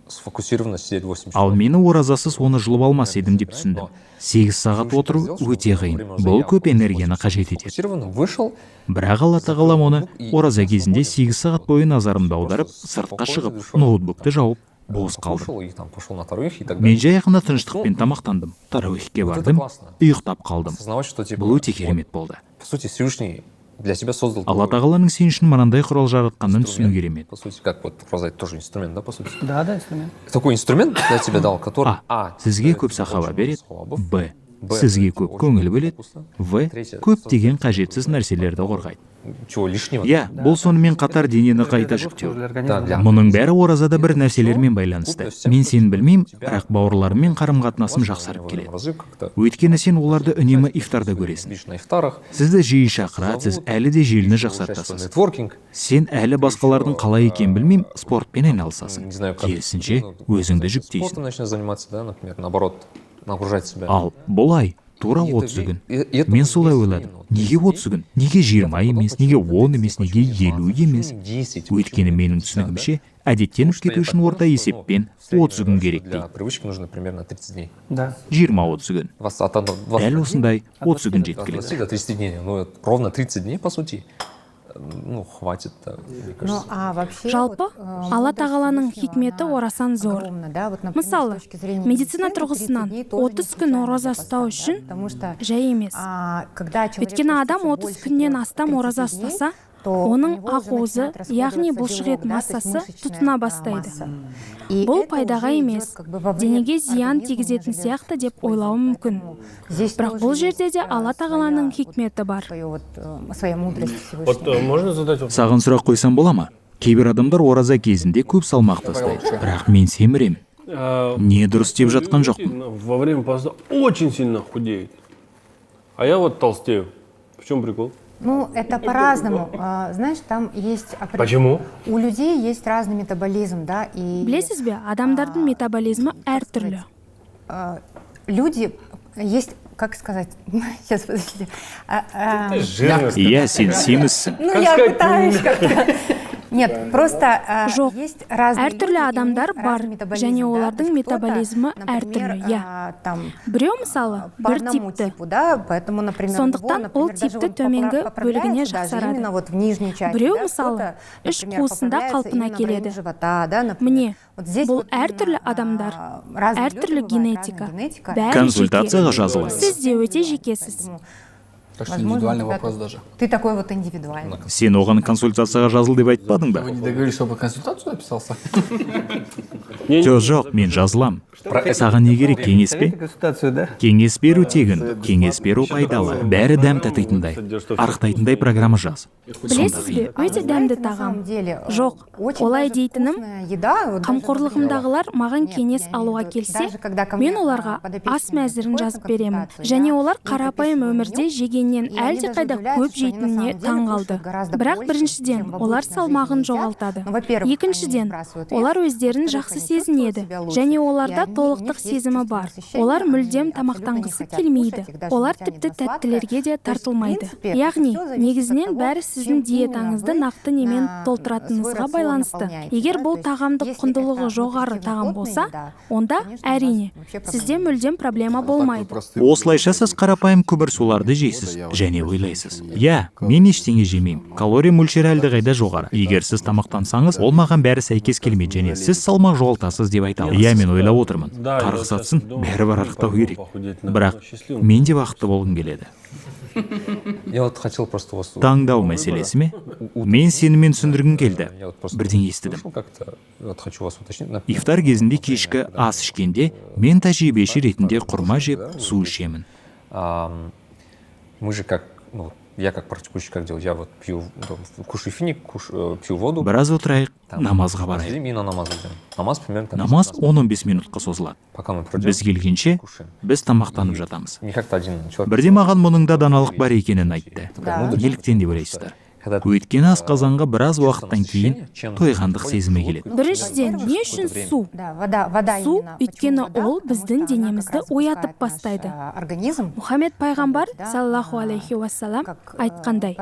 Сфокусированно сидеть 8 часов. Ал мені оразасыз оны жұлып алмас едім деп түсіндім. 8 сағат отыру өте қиын. Бұл көп энергияны қажет етеді. Сфокусированно вышел, Бірақ Алла тағалам оны ораза кезінде 8 сағат бойы назарымды аударып, сыртқа шығып, ноутбукты жауып, бос қалдым. кушал и там пошел на тарауих и так Мен далее. жай ғана тыныштықпен тамақтандым, тарауихке бардым, ұйықтап қалдым. Осознавать, что типа, Бұл өте керемет болды. по сути, Всевышний для тебя создал Алла такой тағаланың сен үшін мынандай құрал жаратқанын түсіну инструмент, керемет. по сути, как вот роза, это тоже инструмент, да, по сути? Да, инструмент. Такой инструмент для тебя дал, который, А. Сізге көп сахаба береді. Б. Сізге көп көңіл бөледі. В. Көптеген қажетсіз нәрселерді қорғайды. Чего лишнего. Иә, бұл сонымен қатар денені қайта жүктеу. Да, для Мұның бәрі оразада бір нәрселермен байланысты. Мен сені білмеймін, бірақ бауырларыммен қарым қатынасым жақсарып келеді. Разы как-то Өйткені сен оларды үнемі ифтарда көресің. видишь на ифтарах, Сізді жиі шақырады, сіз әлі де желіні жақсартасыз. Нетворкинг. Сен әлі басқалардың қалай екенін білмеймін, спортпен айналысасың. Не знаю, как. Керісінше, өзіңді жүктейсің. Спортом начинать заниматься, да, например, наоборот, нагружать себя. Ал бұл ай тура 30 күн. Мен солай ойладым: неге 30 күн, неге 20 емес, неге 10 емес, неге 50 емес? Өйткені менің түсінігімше, әдеттеніп кету үшін орта есеппен 30 күн керек Для дейді. Привычки нужно примерно 30 дней. Да. 20-30 күн. 20, от 21 Дәл осындай 30 күн от жеткілікті. 20 до 30 дней. Ну, это ровно 30 дней, по сути, ну, хватит, да, мне Ну, кажется. а вообще, Жалпы, вот, Алла мудрость тағаланың Всевышнего, хикметі она орасан зор. огромна, да? Вот, например, Мысалы, с точки зрения медицина медицины, 30 тұрғысынан дней тоже 30 не күн случайно ораза для поста, ұстау да? үшін Потому что, жай емес. Когда человек Өйткені адам постится 30 больше күннен 30 астам ораза дней, ұстаса, то у оның него уже ақуызы, начинает яғни расходоваться бұлшық белок, ет да, то есть массасы мышечная, тұтына бастайды. масса. И Бұл это пайдаға уже идет емес, как бы во вред денеге зиян организму, тигізетін нежели сияқты деп в пользу. ойлауы мүмкін. Поэтому здесь Бірақ тоже бұл есть, жерде де Алла тағаланың своя, вот, хикметі бар. свое вот, своя мудрость Всевышнего. Вот можно задать вопрос? Саған сұрақ қойсам бола ма? Кейбір адамдар ораза кезінде көп салмақ тастайды, бірақ мен семіремін. Не дұрыс деп жатқан Люди жоқпын. во время поста очень сильно худеют. А я вот толстею. В чем прикол? Ну, это по-разному. Знаешь, там есть... Почему? У людей есть разный метаболизм, да, и... Білесіз бе, адамдардың метаболизмі әртүрлі. Люди есть, как сказать, сейчас, подождите. Иә, сен семізсің. Ну, я пытаюсь как-то. Нет, просто Жоқ, есть разные әртүрлі люди, и у них адамдар бар разный метаболизм, және да, то олардың есть кто-то, метаболизмі например, әртүрлі, иә. Там, Біреу, мысалы, по бір одному типті. Типу, да, поэтому, например, у него, Сондықтан ол например, даже типті он төменгі поправляется бөлігіне даже жақсарады. Именно вот в нижней части, Біреу, да, мысалы, кто-то, іш например, қуысында поправляется қалпына именно в районе келеді. Живота, да, например. Міне, Вот здесь бұл вот именно, әртүрлі адамдар, разные люди әртүрлі бывают, генетика, разная генетика. бәрі Консультацияға жеке. жазылыңыз. Сіз де өте жекесіз. Так что Возможно, индивидуальный у тебя вопрос тут- даже. Ты такой вот индивидуальный. Сен оған консультацияға жазыл деп айтпадың ба? Вы не договорились, чтобы консультацию записался? Жоқ, жоқ, мен жазылам. Саған не керек, кеңес пе? Советы, консультацию, да? Кеңес беру тегін, кеңес беру пайдалы, бәрі дәм татитындай, арықтайтындай программа жаз. Білесіз бе, өте дәмді Знаете, на тағам. самом деле, Жоқ, очень олай даже дейтінім, вкусная еда, вот даже, қамқорлығымдағылар маған Нет, кеңес я имею в алуға виду, келсе, даже когда ко мне, мен оларға подопечные ас мәзірін приходят на жазып беремін консультацию, және я олар им қарапайым прописываю өмірде меню, жеген менен әлдеқайда көп жейтініне таң қалды. Бірақ біріншіден, олар салмағын жоғалтады. Екіншіден, олар өздерін жақсы сезінеді және оларда толықтық сезімі бар. Олар мүлдем тамақтанғысы келмейді. Олар тіпті тәттілерге де тартылмайды. Яғни, негізінен бәрі сіздің диетаңызды нақты немен толтыратыныңызға байланысты. Егер бұл тағамдық құндылығы жоғары тағам болса, онда, әрине, сізде мүлдем проблема болмайды. Осылайша, сіз қарапайым көмірсуларды жейсіз және ойлайсыз: «Иә, мен ештеңе жемеймін, калория мөлшері әлдеқайда жоғары». Егер сіз тамақтансаңыз, ол маған бәрі сәйкес келмейді және сіз салмақ жоғалтасыз деп айта аласыз. Иә, мен ойлап отырмын, қарғыс атсын, бәрібір арықтау керек, бірақ мен де бақытты болғым келеді. Я вот хотел просто вас. Таңдау мәселесі ме? Мен сенімен түсіндіргім келді. Бірдеңе естідім. Как-то вот хочу вас уточнить. Ифтар кезінде, кешкі ас ішкенде, мен тәжірибеші ретінде құрма жеп, су ішемін. Мы же как, ну, я как практикующий как делаю? Я вот пью, кушаю финик, пью воду. Біраз отырайық, намазға барайық. И на намаз идем. Намаз примерно. Намаз 10-15 минутқа созылады. Пока мы придем, біз келгенше, біз тамақтанып жатамыз. Не как-то один человек. Бірде маған мұның да даналық бар екенін айтты. Неліктен деп ойлайсыздар? Өйткені асқазанға біраз уақыттан кейін тойғандық сезімі келеді. Біріншіден, не үшін су? Су, өйткені ол біздің денемізді оятып бастайды. Мұхаммед пайғамбар саллаллаху алейхи уассалам айтқандай,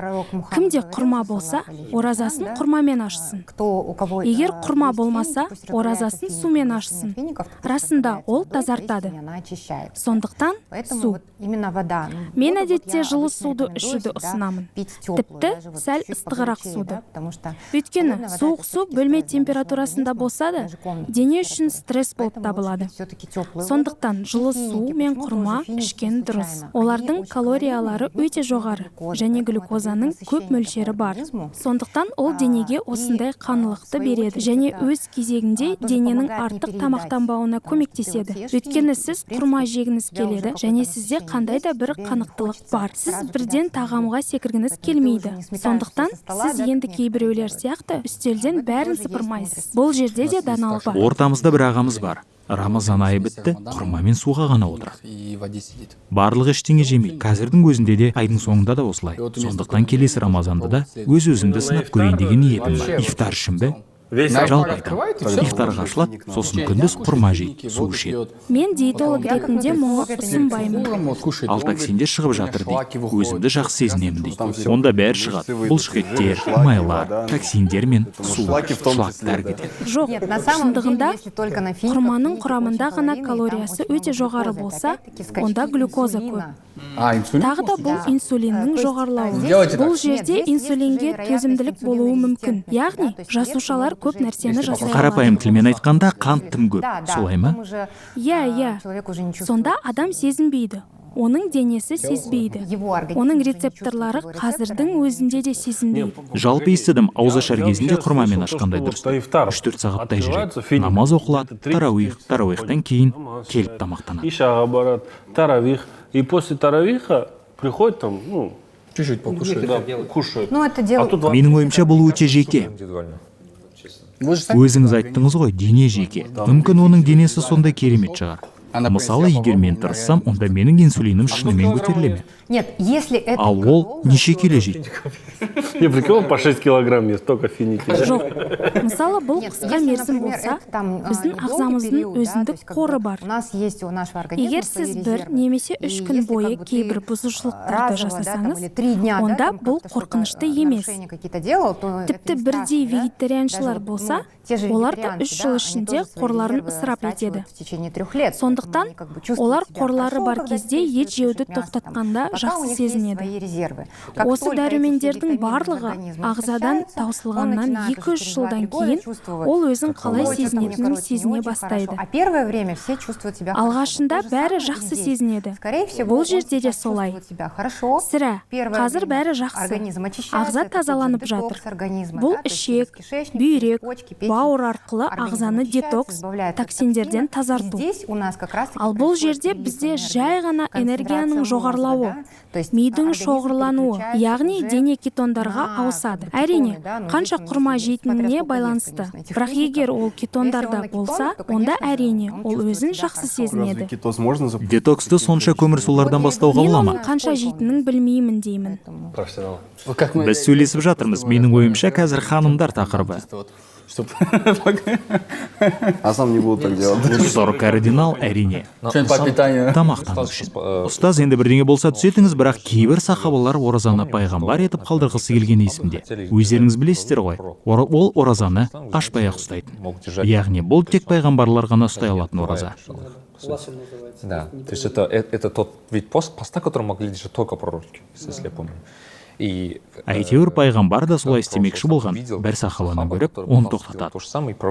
кімде құрма болса, оразасын құрмамен ашсын. Егер құрма болмаса, оразасын сумен ашсын. Расында, ол тазартады. Сондықтан су. Мен әдетте жылы суды ішуді ұсынамын, тіпті сәл ыстығырақ суды, өйткені суық су бөлме температурасында болса да, дене үшін стресс болып табылады. Сондықтан жылы су мен құрма ішкен дұрыс. Олардың калориялары өте жоғары және глюкозаның көп мөлшері бар. Сондықтан ол денеге осындай қанылықты береді және өз кезегінде дененің артық тамақтанбауына көмектеседі. Өйткені сіз құрма жегіңіз келеді және сізде қандай да бір қанықтылық бар, сіз бірден тағамға секіргіңіз келмейді. Сондықтан сіз енді кейбіреулер сияқты үстелден бәрін сыпырмайсыз. Бұл жерде де даналық бар. Ортамызда бір ағамыз бар, Рамазан айы бітті, құрма мен суға ғана отырады. И в воде сидит. Барлығы ештеңе жемейді. Қазірдің өзінде де, айдың соңында да осылай. Сондықтан келесі Рамазанда да өз өзімді сынап көрейін деген ниетім бар. Ифтар үшін бе? Жалпы айтамын, ифтарға ашылады, сосын күндіз құрма жейді, су ішеді. Мен диетолог ретінде мұны ұсынбаймын. Ал токсиндер шығып жатыр дейді, өзімді жақсы сезінемін дейді. Онда бәрі шығады: бұлшықеттер, майлар, токсиндер мен су, шлактар кетеді. Жоқ, шындығында, құрманың құрамында ғана калориясы өте жоғары болса, онда глюкоза көп. Тағы да бұл инсулиннің жоғарылауы. Бұл жерде инсулинге төзімділік болуы мүмкін, яғни жасушалар көп нәрсені жасай алады. Қарапайым тілмен айтқанда, қант тым көп, солай ма? Иә, сонда адам сезінбейді, оның денесі сезбейді, оның рецепторлары қазірдің өзінде де сезінбейді. Жалпы естідім, ауызашар кезінде құрмамен ашқандай дұрыс, 3-4 сағаттай жүреді. Намаз оқылады, тарауих, тарауихтан кейін келіп тамақтанады. Ишаға барады, таравих, и после таравиха приходит там, ну, Чуть-чуть покушают. Да, кушают. Ну, это дело. А тут Менің ойымша, бұл өте жеке. Өзіңіз айттыңыз ғой, дене жеке. Мүмкін, оның денесі сондай керемет шығар. Мысалы, егер мен тырыссам, онда менің инсулинім шынымен көтеріле ме? Нет, если это Ал ол неше келі жейді? Не, прикинь, он по 6 килограмм ест, только финики. Жоқ, мысалы, бұл қысқа мерзім болса, біздің ағзамыздың өзіндік қоры бар. Егер сіз 1 немесе 3 күн бойы кейбір бұзушылықтарды жасасаңыз, онда бұл қорқынышты емес. Тіпті бірдей вегетарианшылар болса, олар да 3 жыл ішінде қорларын ысырап етеді. Сондықтан олар қорлары бар кезде ет жеуді тоқтатқанда жақсы сезінеді. Осы дәрумендердің барлығы ағзадан таусылғаннан 2-3 жылдан кейін ол өзін қалай сезінетінін сезіне бастайды. Алғашында бәрі жақсы сезінеді. Бұл жерде де солай, сірә. Қазір бәрі жақсы, ағза тазаланып жатыр. Бұл ішек, бүйрек, бауыр арқылы ағзаны детокс, токсиндерден тазарту. Ал бұл жерде бізде жай ғана энергияның жоғарылауы, мидың шоғырлануы, яғни дене кетондарға ауысады. Әрине, қанша құрма жейтініне байланысты. Бірақ егер ол кетондарда болса, онда, әрине, ол өзін жақсы сезінеді. Кетоз можно Детоксты сонша көмірсулардан бастауға Мен бола ма? оның қанша жейтінін білмеймін деймін. Профессионал. Как мы Біз сөйлесіп жатырмыз. Менің ойымша, қазір ханымдар тақырыбы. Чисто вот, чтоб А сам не буду так делать. Сұр кардинал, әрине. Что-нибудь по питанию. Тамақтану үшін. Ұстаз, енді бірдеңе болса, түзетіңіз, бірақ кейбір сахабалар оразаны пайғамбар етіп қалдырғысы келгені есімде. Өздеріңіз білесіздер ғой. Ол оразаны ашпай ақ ұстайтын. Яғни бұл тек пайғамбарлар ғана ұстай алатын ораза. Да, то есть это тот вид поста, который могли держать только пророки, если я помню. И Әйтеуір пайғамбар да солай істемекші болған. Бір сахабаны көріп, оны тоқтатады.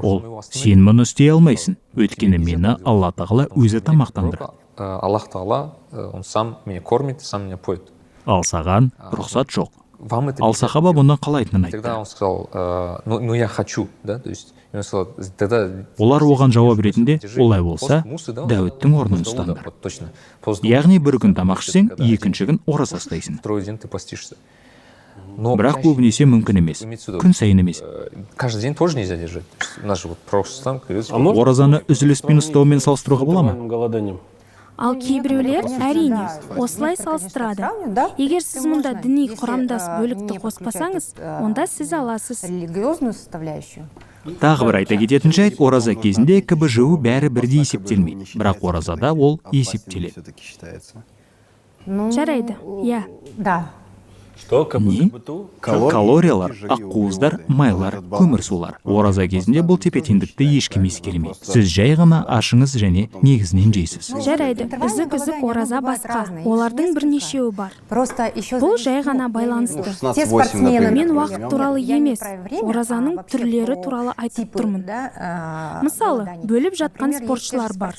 Ол: «Сен мұны істей алмайсың, өйткені мені Алла Тағала өзі тамақтандырады». Аллах Тағала, он сам меня кормит, сам меня поет. Ал саған рұқсат жоқ. Вам это Ал сахаба бұны қалайтынын Тогда айтты. он сказал: ну я хочу, да, то есть он сказал, тогда Олар оған жауап ретінде: «Олай болса, Дәуіттің орнын ұстаңдар». Точно. Яғни бір күн тамақ ішсең, екінші күн ораза ұстайсың. Второй день ты постишься. Но Бірақ көбінесе мүмкін емес, күн сайын емес. Каждый день тоже нельзя держать. То есть у нас же вот пророк сам говорит, А можно Оразаны үзіліспен ұстаумен салыстыруға бола ма? голоданием? Ал кейбіреулер, әрине, осылай салыстырады. Егер сіз мұнда діни құрамдас бөлікті қоспасаңыз, онда сіз аласыз. Религиозную составляющую. Тағы бір айта кететін жайт: ораза кезінде КБЖУ бәрі бірдей есептелмейді, бірақ оразада ол есептеледі. Все-таки считается. Ну, Жарайды, иә. Да. Что? Не? КБТУ? Калориялар, ақуыздар, майлар, көмірсулар. Ораза кезінде бұл тепе-теңдікті ешкім ескермейді. Сіз жай ғана ашыңыз және негізінен жейсіз. Жарайды, үзік-үзік ораза басқа. Олардың бірнешеуі бар. Просто еще Бұл жай ғана байланысты. Те спортсмены, Мен уақыт туралы емес, оразаның түрлері туралы айтып тұрмын. Мысалы, бөліп жатқан спортшылар бар.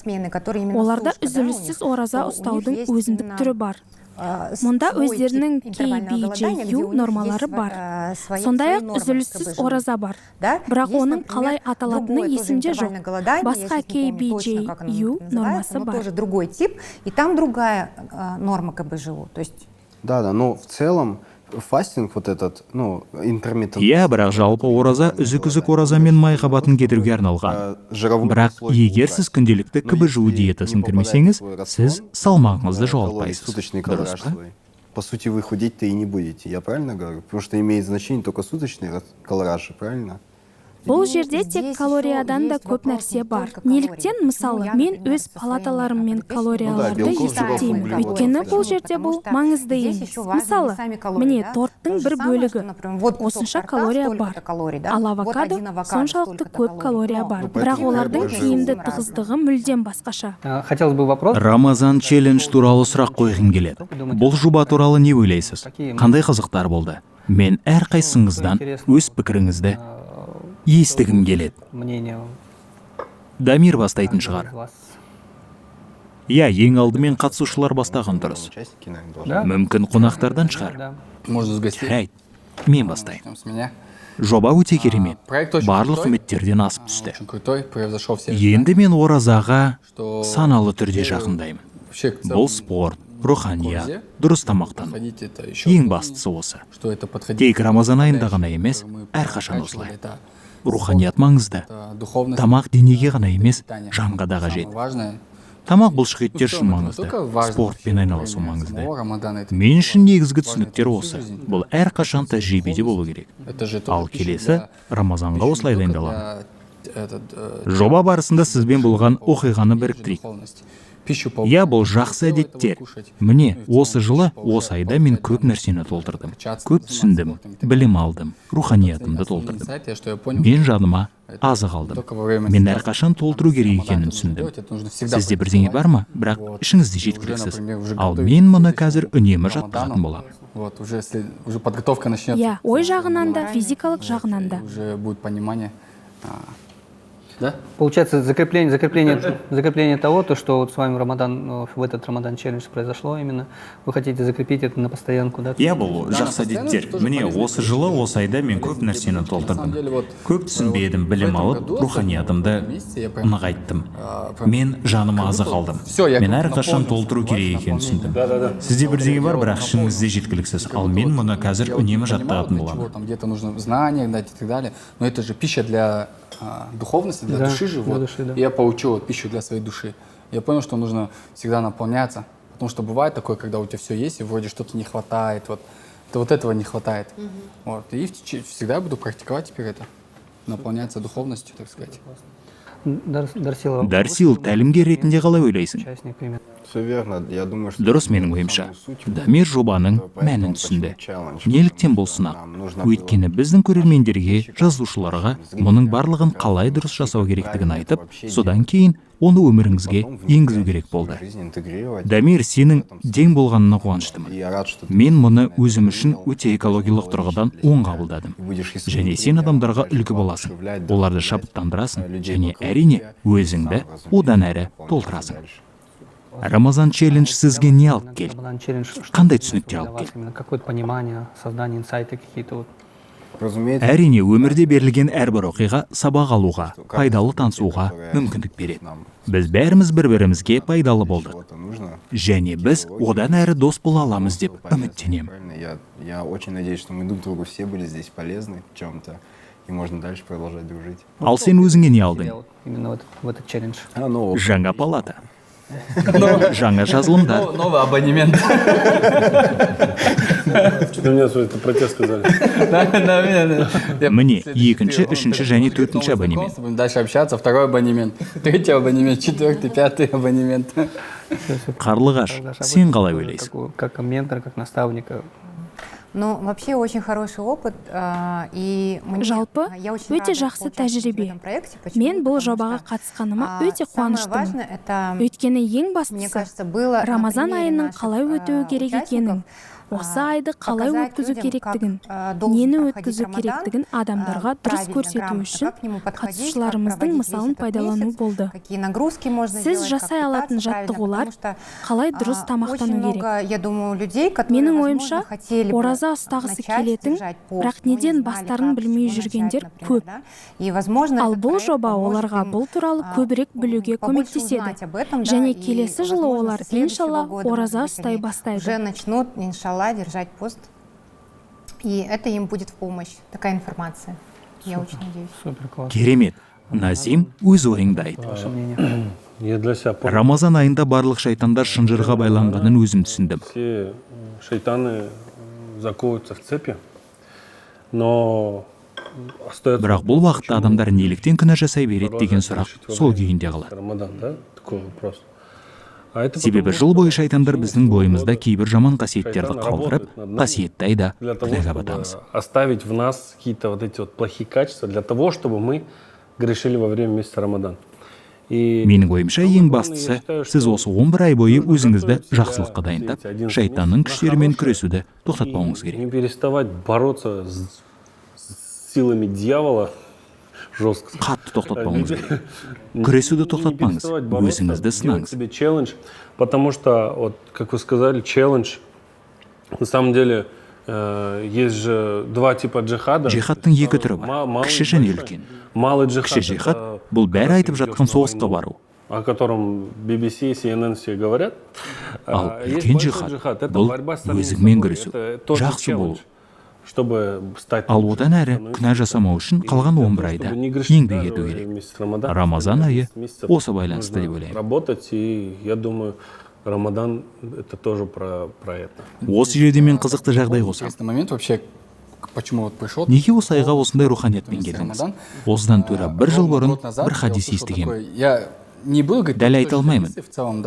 Оларда үзіліссіз ораза ұстаудың өзіндік түрі бар. Мұнда өздерінің KBJU нормалары бар. Сондай-ақ үзіліссіз ораза бар. Бірақ оның қалай аталатыны есімде жоқ. Басқа KBJU нормасы бар. Тоже другой тип, и там другая норма КБЖУ. То есть Да, но в целом фастинг вот этот, ну, intermittent. Иә, бірақ жалпы ораза үзік-үзік оразамен май қабатын кетіруге арналған. Бірақ егер сіз күнделікті КБЖУ диетасын кірмесеңіз, сіз салмағыңызды жоғалтпайсыз. Суточный Дұрыс калораж па? свой. По сути, вы худеть-то и не будете. Я правильно говорю? Потому что имеет значение только суточный калораж, правильно? Бұл жерде тек калориядан да көп нәрсе бар. Неліктен, мысалы, мен өз палаталарыммен калорияларды есептеймін? Өйткені бұл жерде бұл маңызды емес. Мысалы, міне, торттың бір бөлігі, осынша калория бар. Ал авокадо соншалықты көп калория бар. Бірақ олардың тиімді тығыздығы мүлдем басқаша. Хотелось бы вопрос. Рамазан челлендж туралы сұрақ қойғым келеді. Бұл жоба туралы не ойлайсыз? Қандай қызықтар болды? Мен әрқайсыңыздан өз пікіріңізді естігім келеді. Мнение Дамир бастайтын шығар. из вас. Иә, ең алдымен қатысушылар бастаған дұрыс. Участники, наверное, должны. Да? Мүмкін, қонақтардан шығар. Да. Можно с гостей. Жарайды, мен бастайын. Начнем с меня. Жоба өте керемет. Проект очень Барлық крутой. үміттерден асып түсті. Очень крутой, превзошел все. Енді мен оразаға Что саналы түрде жақындаймын. Вообще, к целому Бұл спорт, руханият, дұрыс тамақтану. подходить это еще Ең бастысы осы. что это подходить. Тек Рамазан айында ғана емес, әрқашан осылай. Руханият маңызды. Духовность. Тамақ денеге ғана емес, жанға да қажет. Самое важное. Тамақ бұлшықеттер үшін Ну, маңызды, только важно спортпен вообще айналысу во время маңызды. самого Рамадана это Мен үшін негізгі түсініктер осы. Бұл әрқашан тәжірибеде болу керек. Это же тоже Ал пища келесі для- Рамазанға пища не осылай только дайындаламын. для, этот, Жоба барысында сізбен болған оқиғаны біріктірейік. духовности. Пищу Иә, бұл жақсы әдеттер. Міне, осы жылы, осы айда мен көп нәрсені толтырдым, көп түсіндім, білім алдым, руханиятымды толтырдым. Инсайт, я что я понял, Мен жаныма азық алдым. Мен әрқашан толтыру керек екенін түсіндім. Сізде бірдеңе бар ма, бірақ ішіңізде жеткіліксіз? Ал мен мұны қазір үнемі жаттығатын боламын. Вот, уже, уже подготовка начнется. Иә, ой жағынан да, физикалық жағынан да. Уже будет понимание. Да? Получается, закрепление того, то, что вот с вами Рамадан, ну, в этот Рамадан челлендж произошло именно, вы хотите закрепить это на постоянку, да? Иә, бұл жақсы әдеттер. Міне, осы жылы, осы айда мен көп нәрсені толтырдым, көп түсінбедім, білім алып, руханиятымды нығайттым, мен жаныма азық алдым. Мен әрқашан толтыру керек екенін түсіндім. Сізде бірдеңе бар, бірақ ішіңізде жеткіліксіз, ал мен мұны қазір үнемі жаттығатын боламын. Там где-то нужно знания дать и так далее, но это же пища для духовности, для Да, души же. Для Вот. души, да. И я получил вот пищу для своей души. Я понял, что нужно всегда наполняться, потому что бывает такое, когда у тебя все есть, и вроде что-то не хватает, вот, это вот этого не хватает. Вот. И всегда буду практиковать теперь это, наполняться духовностью, так сказать. Дарсил, Дарсил, тәлімгер ретінде қалай ойлайсың? Участник именно. Все верно. Я думаю, что Дұрыс, менің ойымша, Дамир жобаның мәнін түсінді. Неліктен бұл сынақ? Өйткені біздің көрермендерге, жазушыларға мұның барлығын қалай дұрыс жасау керектігін айтып, содан кейін оны өміріңізге енгізу керек болды. Жизнь интегрировать. Дамир, сенің дем болғанына қуаныштымын. И я рад, что ты Мен мұны өзім үшін өте экологиялық тұрғыдан оң қабылдадым. Және сен адамдарға үлгі боласың, оларды шабыттандырасың және, әрине, өзіңді одан әрі толтырасың. Рамазан челлендж сізге не алып келді? Рамадан челлендж, что Қандай түсініктер для алып вас келді? именно какое-то понимание, создание, инсайты какие-то вот. Разумеется, Әрине, өмірде берілген әрбір оқиға сабақ алуға, пайдалы танысуға мүмкіндік береді. Біз бәріміз бір бірімізге пайдалы болдық чего-то нужно. және біз одан әрі дос бола аламыз деп үміттенемін. Правильно? Я очень надеюсь, что мы друг другу все были здесь полезны в чем-то, и можно дальше продолжать дружить. Ал сен өзіңе не алдың? Я вот именно в этот челлендж. А, ну, Жаңа палата, жаңа жазылымдар. Новый абонемент. Что-то мне это про тебя сказали. Міне, екінші, үшінші және төртінші абонемент. Будем дальше общаться. Второй абонемент, третий абонемент, четвертый, пятый абонемент. Қарлығаш, сен қалай ойлайсың? Как ментор, как наставника. Ну, вообще очень хороший опыт, и мне, Жалпы, я очень өте рада жақсы поучаствовать в тәжірибе. Этом проекте. Почему? Мен бұл Потому жобаға что, қатысқаныма өте самое қуаныштымын. Важное, это, Өйткені ең мне бастысы, кажется, было на Рамазан примере айының наших, қалай өтуі керек екенін, участников, осы айды қалай показать өткізу людям, как, керектігін, должен нені проходить өткізу Рамадан, керектігін адамдарға дұрыс правильно, көрсету грамотно, үшін как к нему подходить, как қатысушыларымыздың проводить весь мысалын этот пайдалану месяц, болды. Какие нагрузки можно Сіз делать, как жасай алатын питаться правильно, жаттығулар, потому что, қалай дұрыс очень тамақтану керек. Много, я думаю, людей, которые, Менің возможно, ойымша, хотели бы ораза ұстағысы начать келетін, держать пост, бірақ но не неден знали, бастарын как, с білмей чего начать, жүргендер например, көп. Да? И, возможно, Ал этот бұл проект жоба поможет оларға им, бұл туралы көбірек білуге побольше көмектеседі. Узнать об этом, да, Және и, келесі жылы возможно, олар, со следующего иншалла, года, ораза может быть, ұстай они бастайды. уже начнут, иншалла, держать пост. И это им будет в помощь, такая информация. Я очень надеюсь. Супер классно. Керемет. Назим, өз ойыңды айт. Ваше мнение. Я для себя понял. Рамазан айында барлық шайтандар шынжырға байланғанын өзім түсіндім. Все шайтаны заковываются в цепи, но остается. Бірақ бұл уақытта адамдар неліктен күнә жасай береді деген сұрақ сол күйінде қалады. Рамадан, да? Такой вопрос. А это Себебі потому, жыл бойы что шайтандар біздің бойымызда кейбір жаман қасиеттерді шайтан қалдырып, работает над нами қасиетті айда для того, күнәға чтобы батамыз. Оставить в нас какие-то вот эти вот плохие качества, для того, чтобы мы грешили во время месяца Рамадан. И Менің ойымша, ең бастысы, сіз осы 11 ай бойы өзіңізді жақсылыққа дайындап, шайтанның күштерімен күресуді тоқтатпауыңыз керек. Не переставать бороться с силами дьявола жестко. Қатты тоқтатпауыңыз керек. Күресуді тоқтатпаңыз, өзіңізді сынаңыз. Себе челлендж, потому что, вот, как вы сказали, челлендж, на самом деле, есть же два типа джихада. Джихадтың екі түрі бар: кіші және үлкен. Малый джихад. Кіші джихад — бұл бәрі айтып жатқан соғысқа бару. О котором BBC, CNN все говорят. Ал үлкен джихад — бұл өзіңмен күресу, жақсы болу. Чтобы стать Ал одан әрі күнә жасамау үшін қалған 11 айда еңбек ету керек. Рамазан айы осы байланысты деп ойлаймын. Работать, и я думаю, Рамадан — это тоже про это. Осы жерде мен қызықты жағдай қосамын. Интересный момент вообще, почему вот пришел. Неге осы айға осындай руханиятпен келдіңіз? Осыдан тура бір жыл бұрын бір хадис естігемін. Я не буду говорить, Дәл айта алмаймын,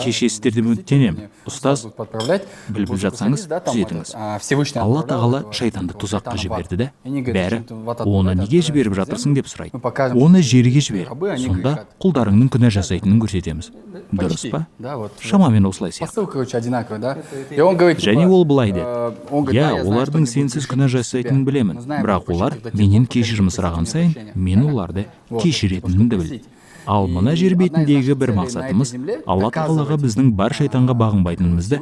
кешіресіздер деп үміттенемін, ұстаз. Біліп жатсаңыз, түзетіңіз. Алла тағала шайтанды тұзаққа жіберді да, бәрі оны неге жіберіп жатырсың деп сұрайды. Оны жерге жібер, сонда құлдарыңның күнә жасайтынын көрсетеміз, дұрыс па? Шамамен осылай сияқты. Посыл, короче, одинаковый, да? И он говорит, Және ол былай деді: иә, олардың сенсіз күнә жасайтынын білемін, бірақ олар менен кешірім сұраған сайын, мен оларды кешіретінімді біл. Ал мына жер бетіндегі бір мақсатымыз — Алла Тағалаға біздің бар шайтанға бағынбайтынымызды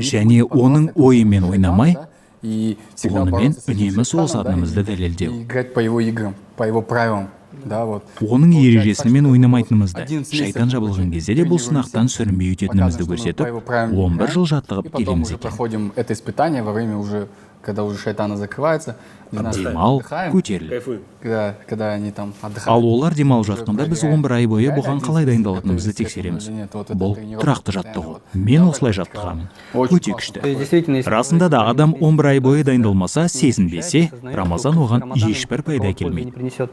және оның ойымен ойнамай, онымен үнемі соғысатынымызды дәлелдеу. Играть по его играм, по его правилам. Да, вот. Оның ережесімен ойнамайтынымызды, шайтан жабылған кезде де бұл сынақтан сүрінбей өтетінімізді көрсетіп, 11 жыл жаттығып келеміз екен. Проходим это испытание во время уже, когда уже шайтаны закрывается. Демал, көтеріл. Когда, когда они там отдыхают. Ал олар демалып жатқанда, біз 11 ай бойы бұған қалай дайындалатынымызды тексереміз. Бұл тұрақты жаттығу. Мен осылай жаттығамын, өте күшті. Расында да, адам 11 ай бойы дайындалмаса, сезінбесе, Рамазан оған ешбір пайда әкелмейді.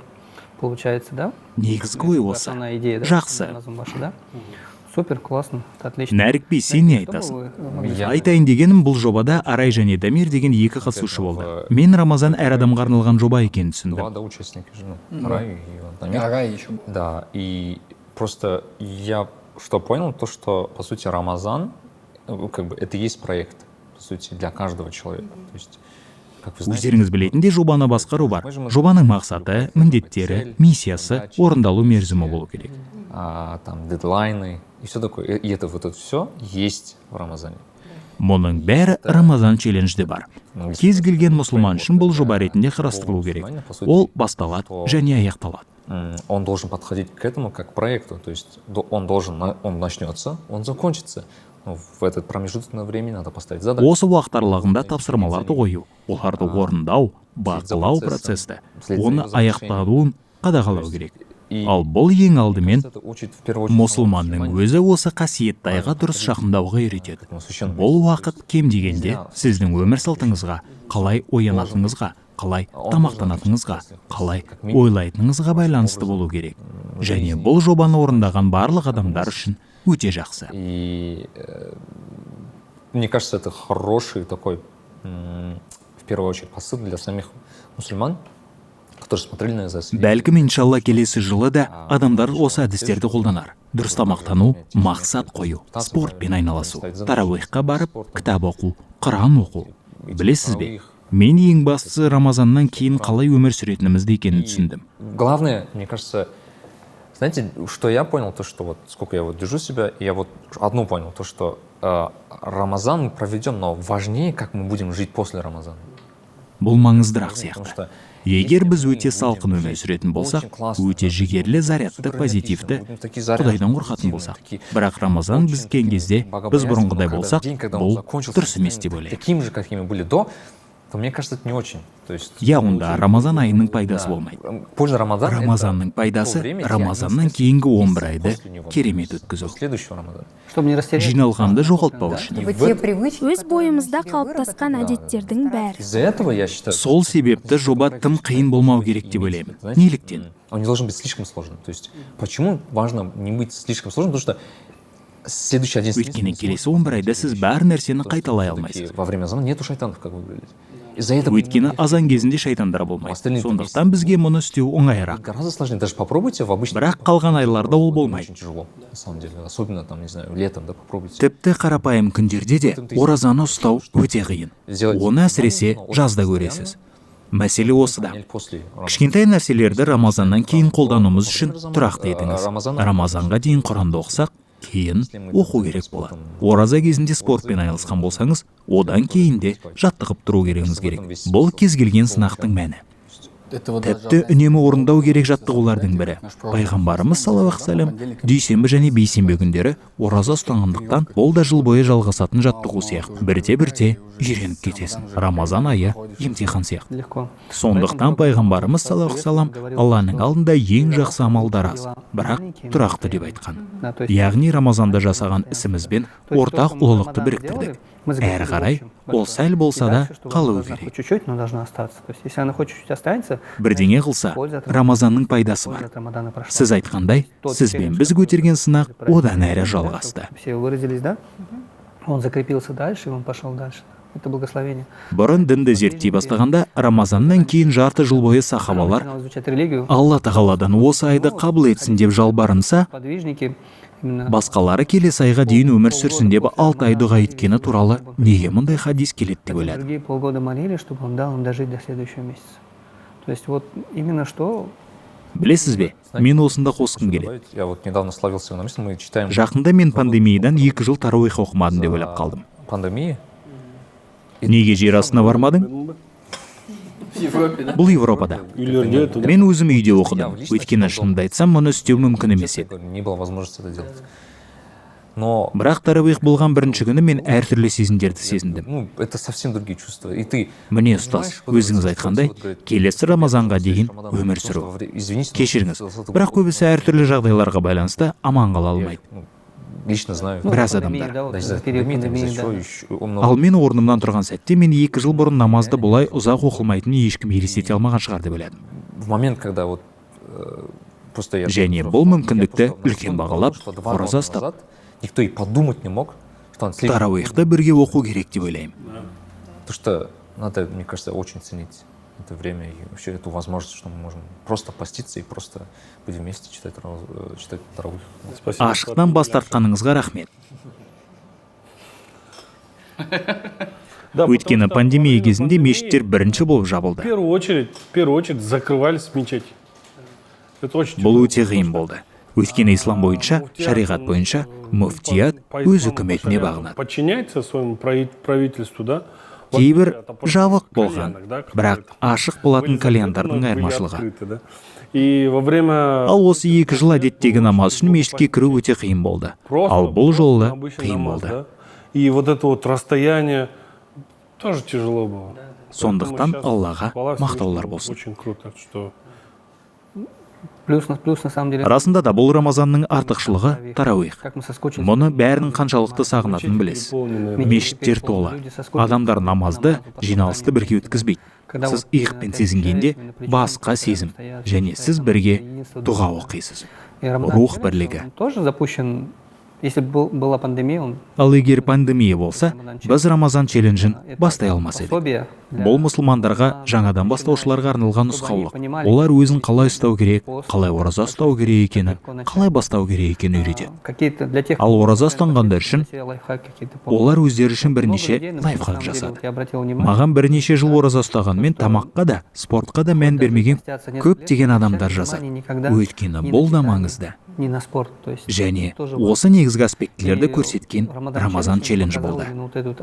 Получается, да? Негізгі ой осы. Жақсы. Супер, классно, отлично. Нәрікби, сен не айтасың? Айтайын дегенім, бұл жобада Арай және Дамир деген екі қатысушы болды. Мен Рамазан әр адамға арналған жоба екенін түсіндім. Два, да, участника же, ну, Арай и Дамир. Арай еще. Да, и просто я что понял, то что, по сути, Рамазан, ну, как бы, это и есть проект, по сути, для каждого человека. То есть Өздеріңіз білетіндей, жобаны басқару бар. Жобаның мақсаты, міндеттері, миссиясы, орындалу мерзімі болу керек. Там дедлайны и все такое. И это вот это все есть в Рамазане. Мұның бәрі Рамазан челленджде бар. Кез келген мұсылман үшін бұл жоба ретінде қарастырылу керек. Ол басталады және аяқталады. Он должен подходить к этому как к проекту, то есть он должен, он начнется, он закончится. Но в этот промежуток времени надо поставить задачу. Осы уақыт аралығында тапсырмаларды қою, оларды орындау, бақылау процесті, оны аяқталуын қадағалау керек. Ал бұл ең алдымен мұсылманның өзі осы қасиетті айға дұрыс жақындауға үйретеді. Бұл уақыт кем дегенде сіздің өмір салтыңызға, қалай оянатыныңызға, қалай тамақтанатыныңызға, қалай ойлайтыныңызға байланысты болу керек. Және бұл жобаны орындаған барлық адамдар үшін өте жақсы. И мне кажется, это хороший такой, в первую очередь, посыл для самих мусульман, которые смотрели на это. Бәлкім, иншалла, келесі жылы да адамдар осы әдістерді қолданар: дұрыс тамақтану, мақсат қою, спортпен айналысу, тарауихқа барып, кітап оқу, Құран оқу. Білесіз бе, мен ең бастысы Рамазаннан кейін қалай өмір сүретінімізді екенін түсіндім. Главное, мне кажется, знаете, что я понял, то, что вот сколько я вот держу себя, я вот одно понял, то, что Рамазан мы проведем, но важнее, как мы будем жить после Рамазана. Бұл маңыздырақ сияқты. Егер біз өте салқын өмір сүретін болсақ, өте жігерлі, зарядты, позитивті, Құдайдан қорқатын болсақ, бірақ Рамазан біткен кезде біз бұрынғыдай болсақ, бұл дұрыс емес деп ойлаймын. Таким же, какими были до, то мне кажется, это не очень. То есть Иә, онда Рамазан айының пайдасы болмайды. Польза Рамазана — Рамазанның пайдасы — Рамазаннан кейінгі 11 айды керемет өткізу. Следующего Рамазана. Чтобы не растерять. Жиналғанды жоғалтпау үшін. Өз бойымызда қалыптасқан әдеттердің бәрі. Из-за этого я считаю, Сол себепті жоба тым қиын болмау керек деп ойлаймын. Неліктен? Он не должен быть слишком сложным. То есть почему важно не быть слишком сложным? Потому что следующий 11 Өйткені келесі 11 айда сіз бар нәрсені қайталай алмайсыз. Во время азана нету шайтанов, как вы говорили. Из-за этого Өйткені азан кезінде шайтандар болмайды, сондықтан бізге мұны істеу оңайырақ. Гораздо сложнее. Даже попробуйте в обычном. Бірақ қалған айларда ол болмайды. Очень тяжело, на самом деле. Особенно там, не знаю, летом, да, попробуйте. Тіпті қарапайым күндерде де оразаны ұстау өте қиын. Оны әсіресе жазда көресіз. Мәселе осыда. После Кішкентай нәрселерді Рамазаннан кейін қолдануымыз үшін тұрақты етіңіз. Рамазанға дейін Құранды оқысақ, кейін оқу керек болады. Ораза кезінде спортпен айналысқан болсаңыз, одан кейін де жаттығып тұру керегіңіз керек. Бұл кез келген сынақтың мәні. Тіпті үнемі орындау керек жаттығулардың бірі: пайғамбарымыз саллаллаху алейхи вассалам дүйсенбі және бейсенбі күндері ораза ұстағандықтан, бұл да жыл бойы жалғасатын жаттығу сияқты. Бірте бірте үйреніп кетесің. Рамазан айы емтихан сияқты. Легко. Сондықтан пайғамбарымыз саллаллаху алейхи вассалам «Алланың алдында ең жақсы амалдар аз, бірақ тұрақты» деп айтқан. Яғни Рамазанда жасаған ісімізбен ортақ ұлылықты біріктірдік. Әрі қарай ол сәл болса да қалуы керек. Хоть чуть-чуть, но должна остаться. То есть, если она хоть чуть-чуть останется, Бірдеңе қылса, Рамазанның пайдасы бар. польза от Рамадана прошла. Сіз айтқандай, сіз бен біз көтерген сынақ одан әрі жалғасты. Все выразились, да? Он закрепился дальше, и он пошел дальше. Это благословение. Бұрын дінді зерттей бастағанда, Рамазаннан кейін жарты жыл бойы сахабалар Начинал изучать религию. Алла Тағаладан осы айды қабыл етсін деп жалбарынса, Подвижники именно басқалары келесі айға дейін өмір сүрсін деп 6 ай дұға еткені туралы неге мұндай хадис келеді деп ойладым. Другие полгода молились, чтобы он дал им дожить до следующего месяца. То есть вот именно что Білесіз бе, мен осында қосқым келеді. Я вот недавно словил себя на мысли, мы читаем Жақында мен пандемиядан 2 жыл тарауих оқымадым деп ойлап қалдым. Пандемии. Неге жер астына бармадың? В Европе, да? Бұл Европада. Үйлерде туда. Мен өзім үйде оқыдым, өйткені, шынымды айтсам, мұны істеу мүмкін емес еді. Не было возможности это делать. Но Бірақ тарауих болған бірінші күні мен әртүрлі сезімдерді сезіндім. Ну, это совсем другие чувства. И ты Міне, ұстаз, өзіңіз айтқандай, келесі Рамазанға дейін өмір сүру. Извините, Кешіріңіз, бірақ көбісі әртүрлі жағдайларға байланысты аман қала алмайды. Лично знаю. Ну, Біраз пандемия, адамдар. да, вот Да, из-за период пандемии, там, из-за пандемии, чего да. еще много. Ал мен орнымнан тұрған сәтте, мен 2 жыл бұрын намазды бұлай ұзақ оқылмайтынын ешкім елестете алмаған шығар деп ойладым. В момент, когда вот просто я Және бұл мүмкіндікті үлкен бағалап, ораза ұстап, никто и подумать не мог, что он слишком. Тарауихты бірге оқу керек деп ойлаймын. То, что надо, мне кажется, очень ценить это время и вообще эту возможность, что мы можем просто поститься и просто быть вместе, читать таравих. Спасибо. Ашықтан бас тартқаныңызға рахмет. Да, Өйткені потому что пандемия во время кезінде пандемии мешіттер бірінші болып жабылды. В первую очередь закрывались мечети. Это очень Бұл өте қиын болды, өйткені ислам бойынша, шариғат бойынша мүфтият өз үкіметіне бағынады. Подчиняется своему правительству, да? Кейбір жабық болған, бірақ ашық болатын кальяндардың айырмашылығы. И во время Ал осы 2 жыл әдеттегі намаз үшін мешітке кіру өте қиын болды, ал бұл жолы қиын болды. И вот это вот расстояние тоже тяжело было. Сондықтан Аллаға мақтаулар болсын. Очень круто, что Плюс на самом деле. Расында да, бұл Рамазанның артықшылығы — тарауих. Как мы соскучились. Мұны бәрінің қаншалықты сағынатынын білесіз. Мешіттер толы, адамдар намазды, жиналысты бірге өткізбейді. Сіз иықпен сезінгенде басқа сезім, және сіз бірге дұға оқисыз, рух бірлігі. Тоже запущен. Если бы была пандемия, он Ал егер пандемия болса, біз Рамазан челленджін бастай алмас едік. Пособие для Бұл мұсылмандарға, жаңадан бастаушыларға арналған нұсқаулық. Олар өзін қалай ұстау керек, қалай ораза ұстау керек екенін, қалай бастау керек екенін үйретеді. Какие-то для тех, Ал ораза ұстанғандар үшін лайфхак какие-то. олар өздері үшін бірнеше лайфхак жасады. Маған бірнеше жыл ораза ұстағанмен, тамаққа да, спортқа да мән бермеген көптеген адамдар жазады, өйткені бұл да маңызды. Не на спорт, то есть Және осы негізгі аспектілерді көрсеткен Рамазан челлендж болды.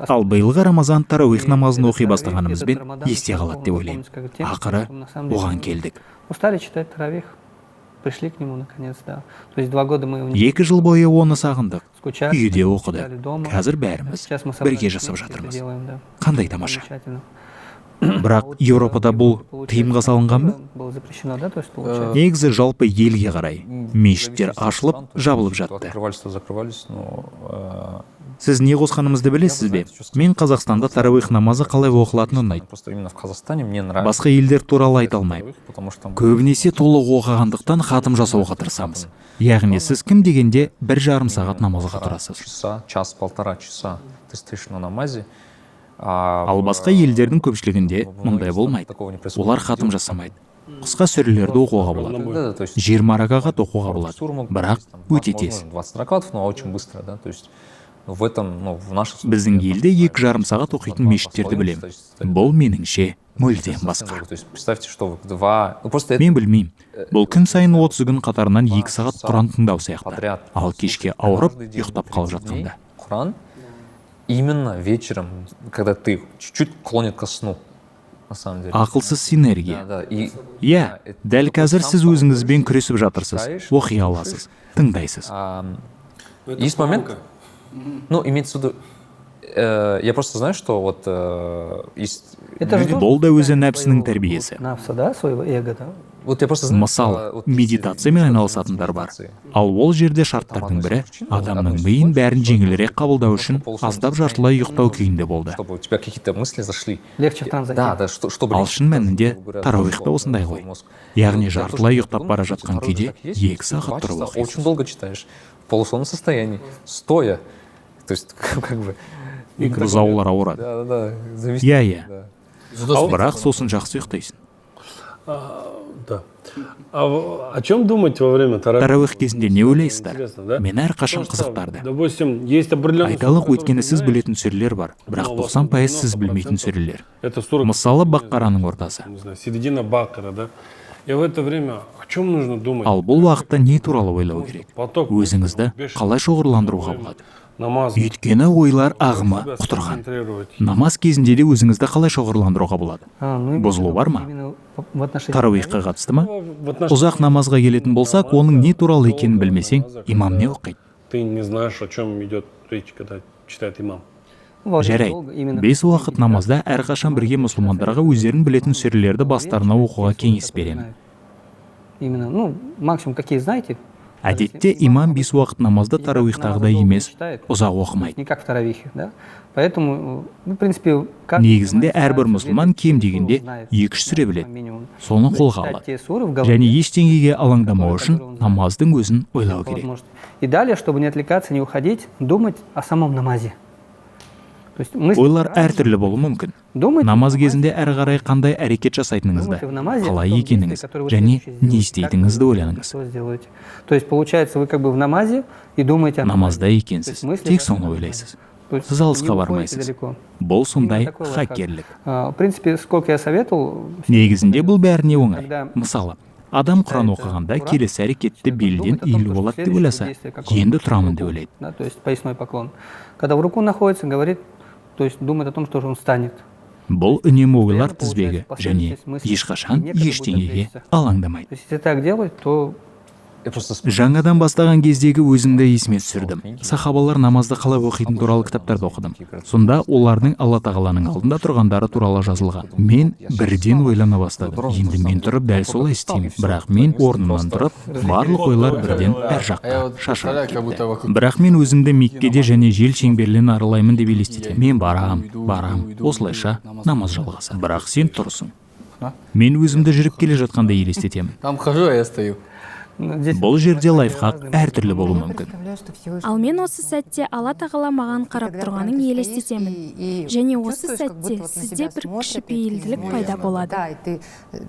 Ал биылғы Рамазан тарауих намазын оқи бастағанымызбен есте қалады деп ойлаймын. Ақыры оған келдік. Устали читать таравих, пришли к нему наконец, да. То есть 2 года мы 2 жыл бойы оны сағындық, скучали, үйде оқыдық, қазір бәріміз бірге жасап жатырмыз. Қандай тамаша! Бірақ Еуропада бұл тыйымға салынған ба? Было запрещено, да, то есть получается? Негізі, жалпы елге қарай мешіттер ашылып, жабылып жатты. Открывались, то закрывались, но Сіз не қосқанымызды білесіз бе? Мен Қазақстанда тарауих намазы қалай оқылатыны ұнайды. Просто именно в Казахстане мне нравится. Басқа елдер туралы айта алмаймын. Потому что Көбінесе толық оқығандықтан, хатым жасауға тырысамыз, яғни сіз кім дегенде 1,5 сағат намазға тұрасыз. Часа, час, полтора часа ты стоишь на намазе. Ал басқа елдердің көпшілігінде мұндай болмайды, олар хатым жасамайды, қысқа сүрелерді оқуға болады, 20 ракағат оқуға болады, бірақ өте тез. 20 ракатов, но очень быстро, да, то есть в этом, ну, в наших Біздің елде 2,5 сағат оқитын мешіттерді білемін. Бұл, меніңше, мүлдем басқа. То есть представьте, что вы два, ну, просто Мен білмеймін, бұл күн сайын 30 күн қатарынан 2 сағат Құран тыңдау сияқты, ал кешке ауырып ұйықтап қалып жатқанда. Құран именно вечером, когда ты чуть-чуть клонит ко сну, на самом деле. Ақылсыз синергия. Да, да. И Иә, дәл қазір сіз өзіңізбен күресіп жатырсыз, оқи аласыз, тыңдайсыз. Есть момент, ну, имеется в виду, я просто знаю, что вот есть Это же Бұл да өзі нәпсінің тәрбиесі. Нафса, да, своего эго, да? Вот я просто знаю, Мысалы, медитациямен айналысатындар бар, ал ол жерде шарттардың бірі — адамның миын бәрін жеңілірек қабылдау үшін аздап жартылай ұйықтау күйінде болды. Чтобы у тебя какие-то мысли зашли. Легче в транс зайти. Да, чтобы Ал шын мәнінде тарауих та осындай ғой, яғни жартылай ұйықтап бара жатқан күйде 2 сағат тұрып оқисыз. Очень долго читаешь в полусонном состоянии, стоя. То есть, как бы. Бұзаулар ауырады. Да. Зависит. Иә, бірақ сосын жақсы ұйықтайсың. Да. А о чем думать во время таравих? Тарауих кезінде не ойлайсыздар? Мен әрқашан қызықтарды. Допустим, есть определенный Айталық, өйткені сіз білетін сүрелер бар, бірақ 90% сіз білмейтін сүрелер. Это сура, Мысалы, Баққараның ортасы. не знаю, середина Бакара, да? И в это время о чем нужно думать? Ал бұл уақытта не туралы ойлау керек? Поток Өзіңізді қалай шоғырландыруға болады? Намаз. Өйткені ойлар ағымы құтырған. Намаз кезінде де өзіңізді қалай шоғырландыруға болады? Бұзылу бар ма? Тарауихқа қатысты ма? Ұзақ намазға келетін болсақ, оның не туралы екенін білмесең, имам не оқиды? Ты не знаешь, о чем идет речь, когда читает имам. Жарайды, бес уақыт намазда әрқашан бірге мұсылмандарға өздерін білетін сүрелерді бастарына оқуға кеңес беремін. Именно, ну, максимум какие знаете. Әдетте имам бес уақыт намазды тарауихтағыдай емес, ұзақ оқымайды. Не как в таравихе, да? Поэтому, ну, в принципе, Негізінде әрбір мұсылман кем дегенде екі-үш сүре біледі. Соны қолға алады. Және ештеңеге алаңдамау үшін намаздың өзін ойлау керек. И далее, чтобы не отвлекаться, не уходить, думать о самом намазе. Ойлар әртүрлі болуы мүмкін. Намаз кезінде әрі қарай қандай әрекет жасайтыныңызды, қалай екеніңіз және не істейтініңізді ойланыңыз. То есть, получается, вы как бы в намазе и думаете о Намазда екенсіз, тек соны ойлайсыз. Сіз алысқа бармайсыз. Бұл сондай хакерлік. В принципе, сколько я советовал. Негізінде бұл бәріне оңай. Мысалы, адам Құран оқығанда келесі әрекетті белден иілу болады деп ойласа, енді тұрамын деп ойлайды. Да, то есть поясной поклон. Когда в руку находится, говорит, то есть думает о том, что он встанет. Бұл үнемі ойлар тізбегі және ешқашан ештеңеге алаңдамайды. То есть, если так делать, то Жаңадан бастаған кездегі өзімді есіме түсірдім. Сахабалар намазды қалай оқитын туралы кітаптарды оқыдым. Сонда олардың Алла Тағаланың алдында тұрғандары туралы жазылған. Мен бірден ойлана бастадым: енді мен тұрып дәл солай істеймін. Бірақ мен орнымнан тұрып, барлық ойлар бірден әр жаққа шашырап кетті. Бірақ мен өзімді Меккеде және жел шеңберлерін аралаймын деп елестетемін. Мен барам, барам, осылайша намаз жалғасады. Бірақ сен тұрсың. Мен өзімді жүріп келе жатқандай елестетемін. Там хожу, а я стою. Бұл жерде лайфхак әртүрлі болуы мүмкін. Ал мен осы сәтте Алла Тағала маған қарап тұрғанын елестетемін. Және осы сәтте сізде бір кішіпейілділік пайда болады. Да, и ты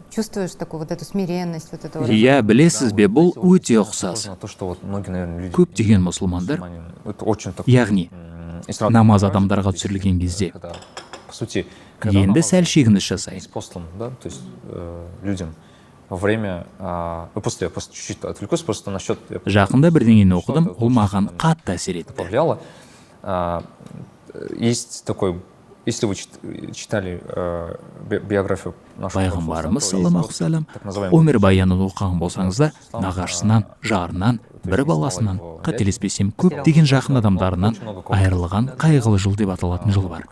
чувствуешь такую вот эту смиренность, вот эту. Иә, білесіз бе, бұл өте ұқсас. Көптеген мұсылмандар, яғни намаз адамдарға түсірілген кезде, енді сәл шегініс жасайын. Людям во время, просто я просто чуть-чуть отвлекусь, просто насчет. Жақында бірдеңені оқыдым, ол маған қатты әсер етті. Повлияло. Есть такой, если вы читали биографию нашего Пайғамбарымыз саллаллаху алейхи өмірбаянын оқыған болсаңыздар, нағашысынан, жарынан, бір баласынан, қателеспесем, көптеген жақын адамдарынан айырылған қайғылы жыл деп аталатын жыл бар.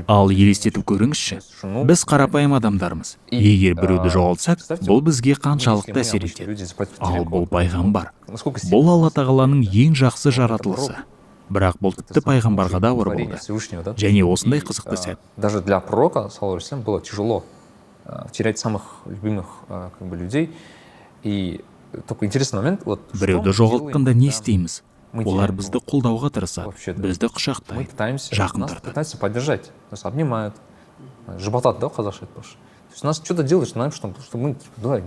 Ал елестетіп көріңізші, біз қарапайым адамдармыз. Егер біреуді жоғалтсақ, бұл бізге қаншалықты әсер етеді? Ал бұл пайғамбар, бұл Алла Тағаланың ең жақсы жаратылысы. Бірақ бұл тіпті пайғамбарға да ауыр болды. Және осындай қызықты сәт. Даже для пророка, саллаллаху, было тяжело терять самых любимых, как бы, людей. И такой интересный момент, вот. Біреуді жоғалтқанда не істейміз? Олар бізді қолдауға тырысады, бізді құшақтайды, жақын тартады. Пытаются поддержать, нас обнимают, жұбатады, да, қазақша айтпақшы. То есть нас что-то делают, чтобы мы, давай,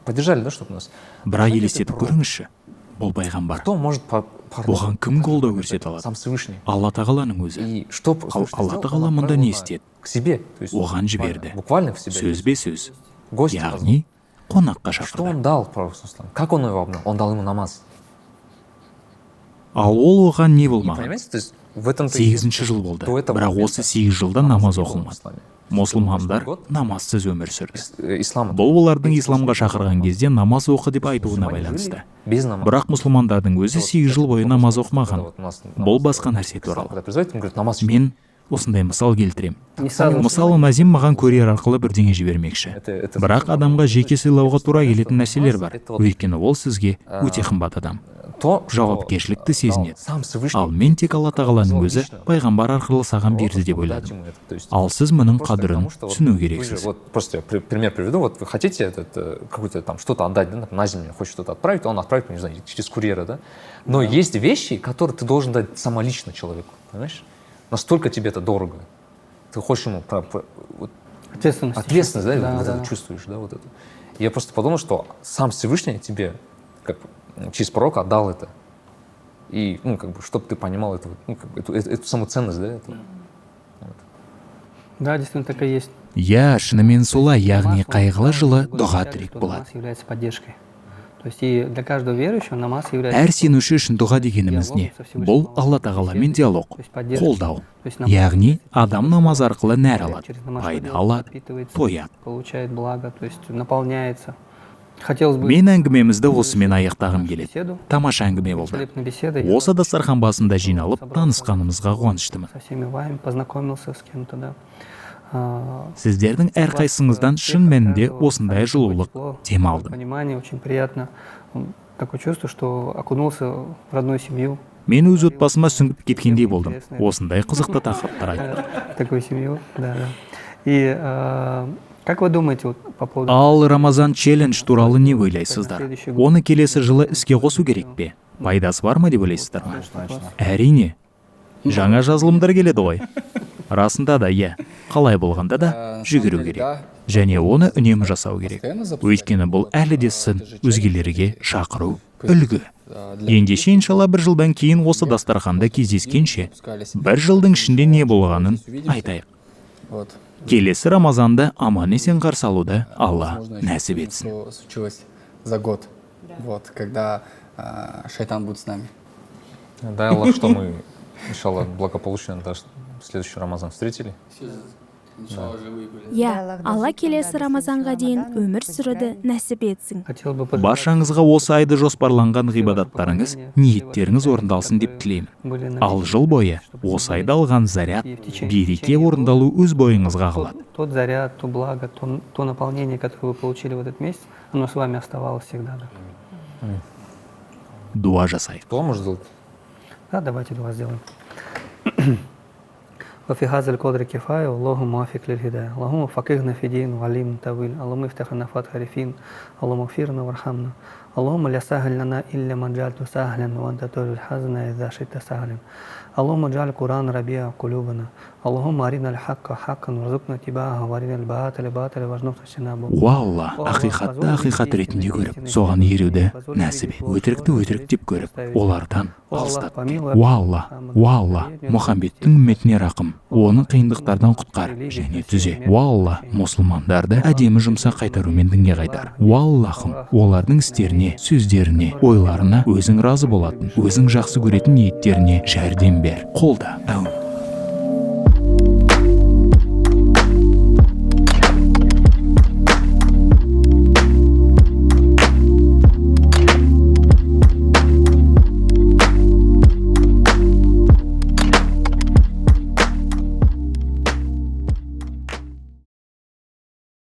поддержали, да, чтобы нас. Бірақ елестетіп көріңізші, бұл пайғамбар. Кто может Бұған кім қолдау көрсете алады? Сам Всевышний. Алла Тағаланың өзі. Ал Алла Тағала мұнда не істеді? К себе, оған жіберді. Буквально к себе. Сөзбе сөз. Яғни қонаққа шақырды. Что он дал пророку? Как он его обнял? Он дал ему намаз. Ал ол оған не болмаған? 8-ші жыл болды. Бірақ осы 8 жылда намаз оқылмады. Мұсылмандар намазсыз өмір сүрді. Бұл олардың исламға шақырған кезде намаз оқы деп айтуына байланысты. Бірақ мұсылмандардың өзі 8 жыл бойы намаз оқымаған. Бұл басқа нәрсе туралы. Мен осындай мысал келтірем. Мысалы, Назим маған курьер арқылы бірдеңе жібермекші. Бірақ адамға жеке сыйлауға тура келетін нәрселер бар. Өйткені ол сізге өте қымбат адам. Жауапкершілікті сезінеді. Ал мен тек Алла Тағаланың өзі пайғамбар арқылы саған берді деп ойладым. Ал сіз мұның қадірін түсіну керексіз. Вот просто я пример приведу. Вот вы хотите этот какую-то там что-то отдать, да, Назим хочет что-то отправить, он отправит, не знаю, через курьера, да. Но есть вещи, которые ты должен дать самолично человеку, понимаешь? Настолько тебе это дорого. Ты хочешь ему вот, ответственность, ответственность, да, вот это чувствуешь, да, вот это. Я просто подумал, что сам Всевышний тебе, как через пророка, отдал это. И, ну, как бы, чтобы ты понимал эту, ну, как бы, эту саму ценность, да, этого. Вот. Да, действительно так и есть. Иә, шынымен солай, яғни қайғылы жылы дұға тірек болады. Намаз является поддержкой. То есть и для каждого верующего намаз является Әр сенуші үшін дұға дегеніміз не? Бұл Алла Тағаламен диалог, қолдау. Яғни адам намаз арқылы нәр алады, пайда алады, тояды. Получает благо, то есть наполняется. Хотелось бы Мен әңгімемізді осымен аяқтағым келеді. Тамаша әңгіме болды. Великолепная беседа. Я Осы дастархан басында жиналып, танысқанымызға қуаныштымын. Со всеми вами познакомился с кем-то, да. Сіздердің әрқайсыңыздан шын мәнінде осындай жылулық дем алдым. Понимание, очень приятно. Такое чувство, что окунулся в родную семью. Мен өз отбасыма сүңгіп кеткендей болдым. Осындай қызықты тақырыптар айттық. Такую семью, да. И как вы думаете, вот, по поводу Ал Рамазан челлендж туралы не ойлайсыздар? Оны келесі жылы іске қосу керек пе? Пайдасы бар ма деп ойлайсыздар ма? Әрине, жаңа жазылымдар келеді ғой. Расында да, иә, қалай болғанда да жүгіру керек және оны үнемі жасау керек, өйткені бұл әлі де сын, өзгелерге шақыру, үлгі. Ендеше, иншалла, бір жылдан кейін осы дастарханда кездескенше, бір жылдың ішінде не болғанын айтайық. Вот. Келесі Рамазанды аман есен қарсы алуды Алла нәсіп етсін. Что случилось за год, вот, когда шайтан будет с нами. Дай Аллах, что мы, иншаллах, благополучно даже следующий Рамазан встретили. Иә, Алла келесі Рамазанға дейін өмір сүруді нәсіп етсін. Хотел бы Баршаңызға осы айды жоспарланған ғибадаттарыңыз, ниеттеріңіз орындалсын деп тілеймін. Ал жыл бойы осы айда алған заряд, береке, орындалу өз бойыңызға қалады. Тот заряд, то благо, то наполнение, которое вы получили в этот месяц, оно с вами оставалось всегда. Да. Дуа жасайық. Дуа можно сделать? Да, давайте дуа сделаем. وفي هذا القدر كفاية والله موافق للهداية. اللهم فقهنا في دين وعلمنا تأويل. اللهم افتح لنا فتح عارفين. اللهم اغفر لنا وارحمنا. اللهم لا سهل لنا إلا ما جعلته سهلا وأنت تجعل الحزن إذا شئت سهلا. اللهم اجعل القرآن ربيع قلوبنا. اللهم أرنا الحق حقا وارزقنا اتباعه وأرنا الباطل باطلا وارزقنا اجتنابه. Уа Алла, ақиқатты ақиқат ретінде көріп, соған еруді нәсіп ет. Өтірікті өтірік деп көріп, олардан алыстат. Уа Алла, уа Алла, Мұхаммедтің үмметіне рақым, оны қиындықтардан құтқар және түзе. Уа Алла, мұсылмандарды әдемі жұмсақ қайтарумен дінге қайтар. Уа Аллахым, олардың істеріне, сөздеріне, ойларына өзің разы болатын, өзің жақсы көретін ниеттеріне жәрдем бер, қолда. Әумин.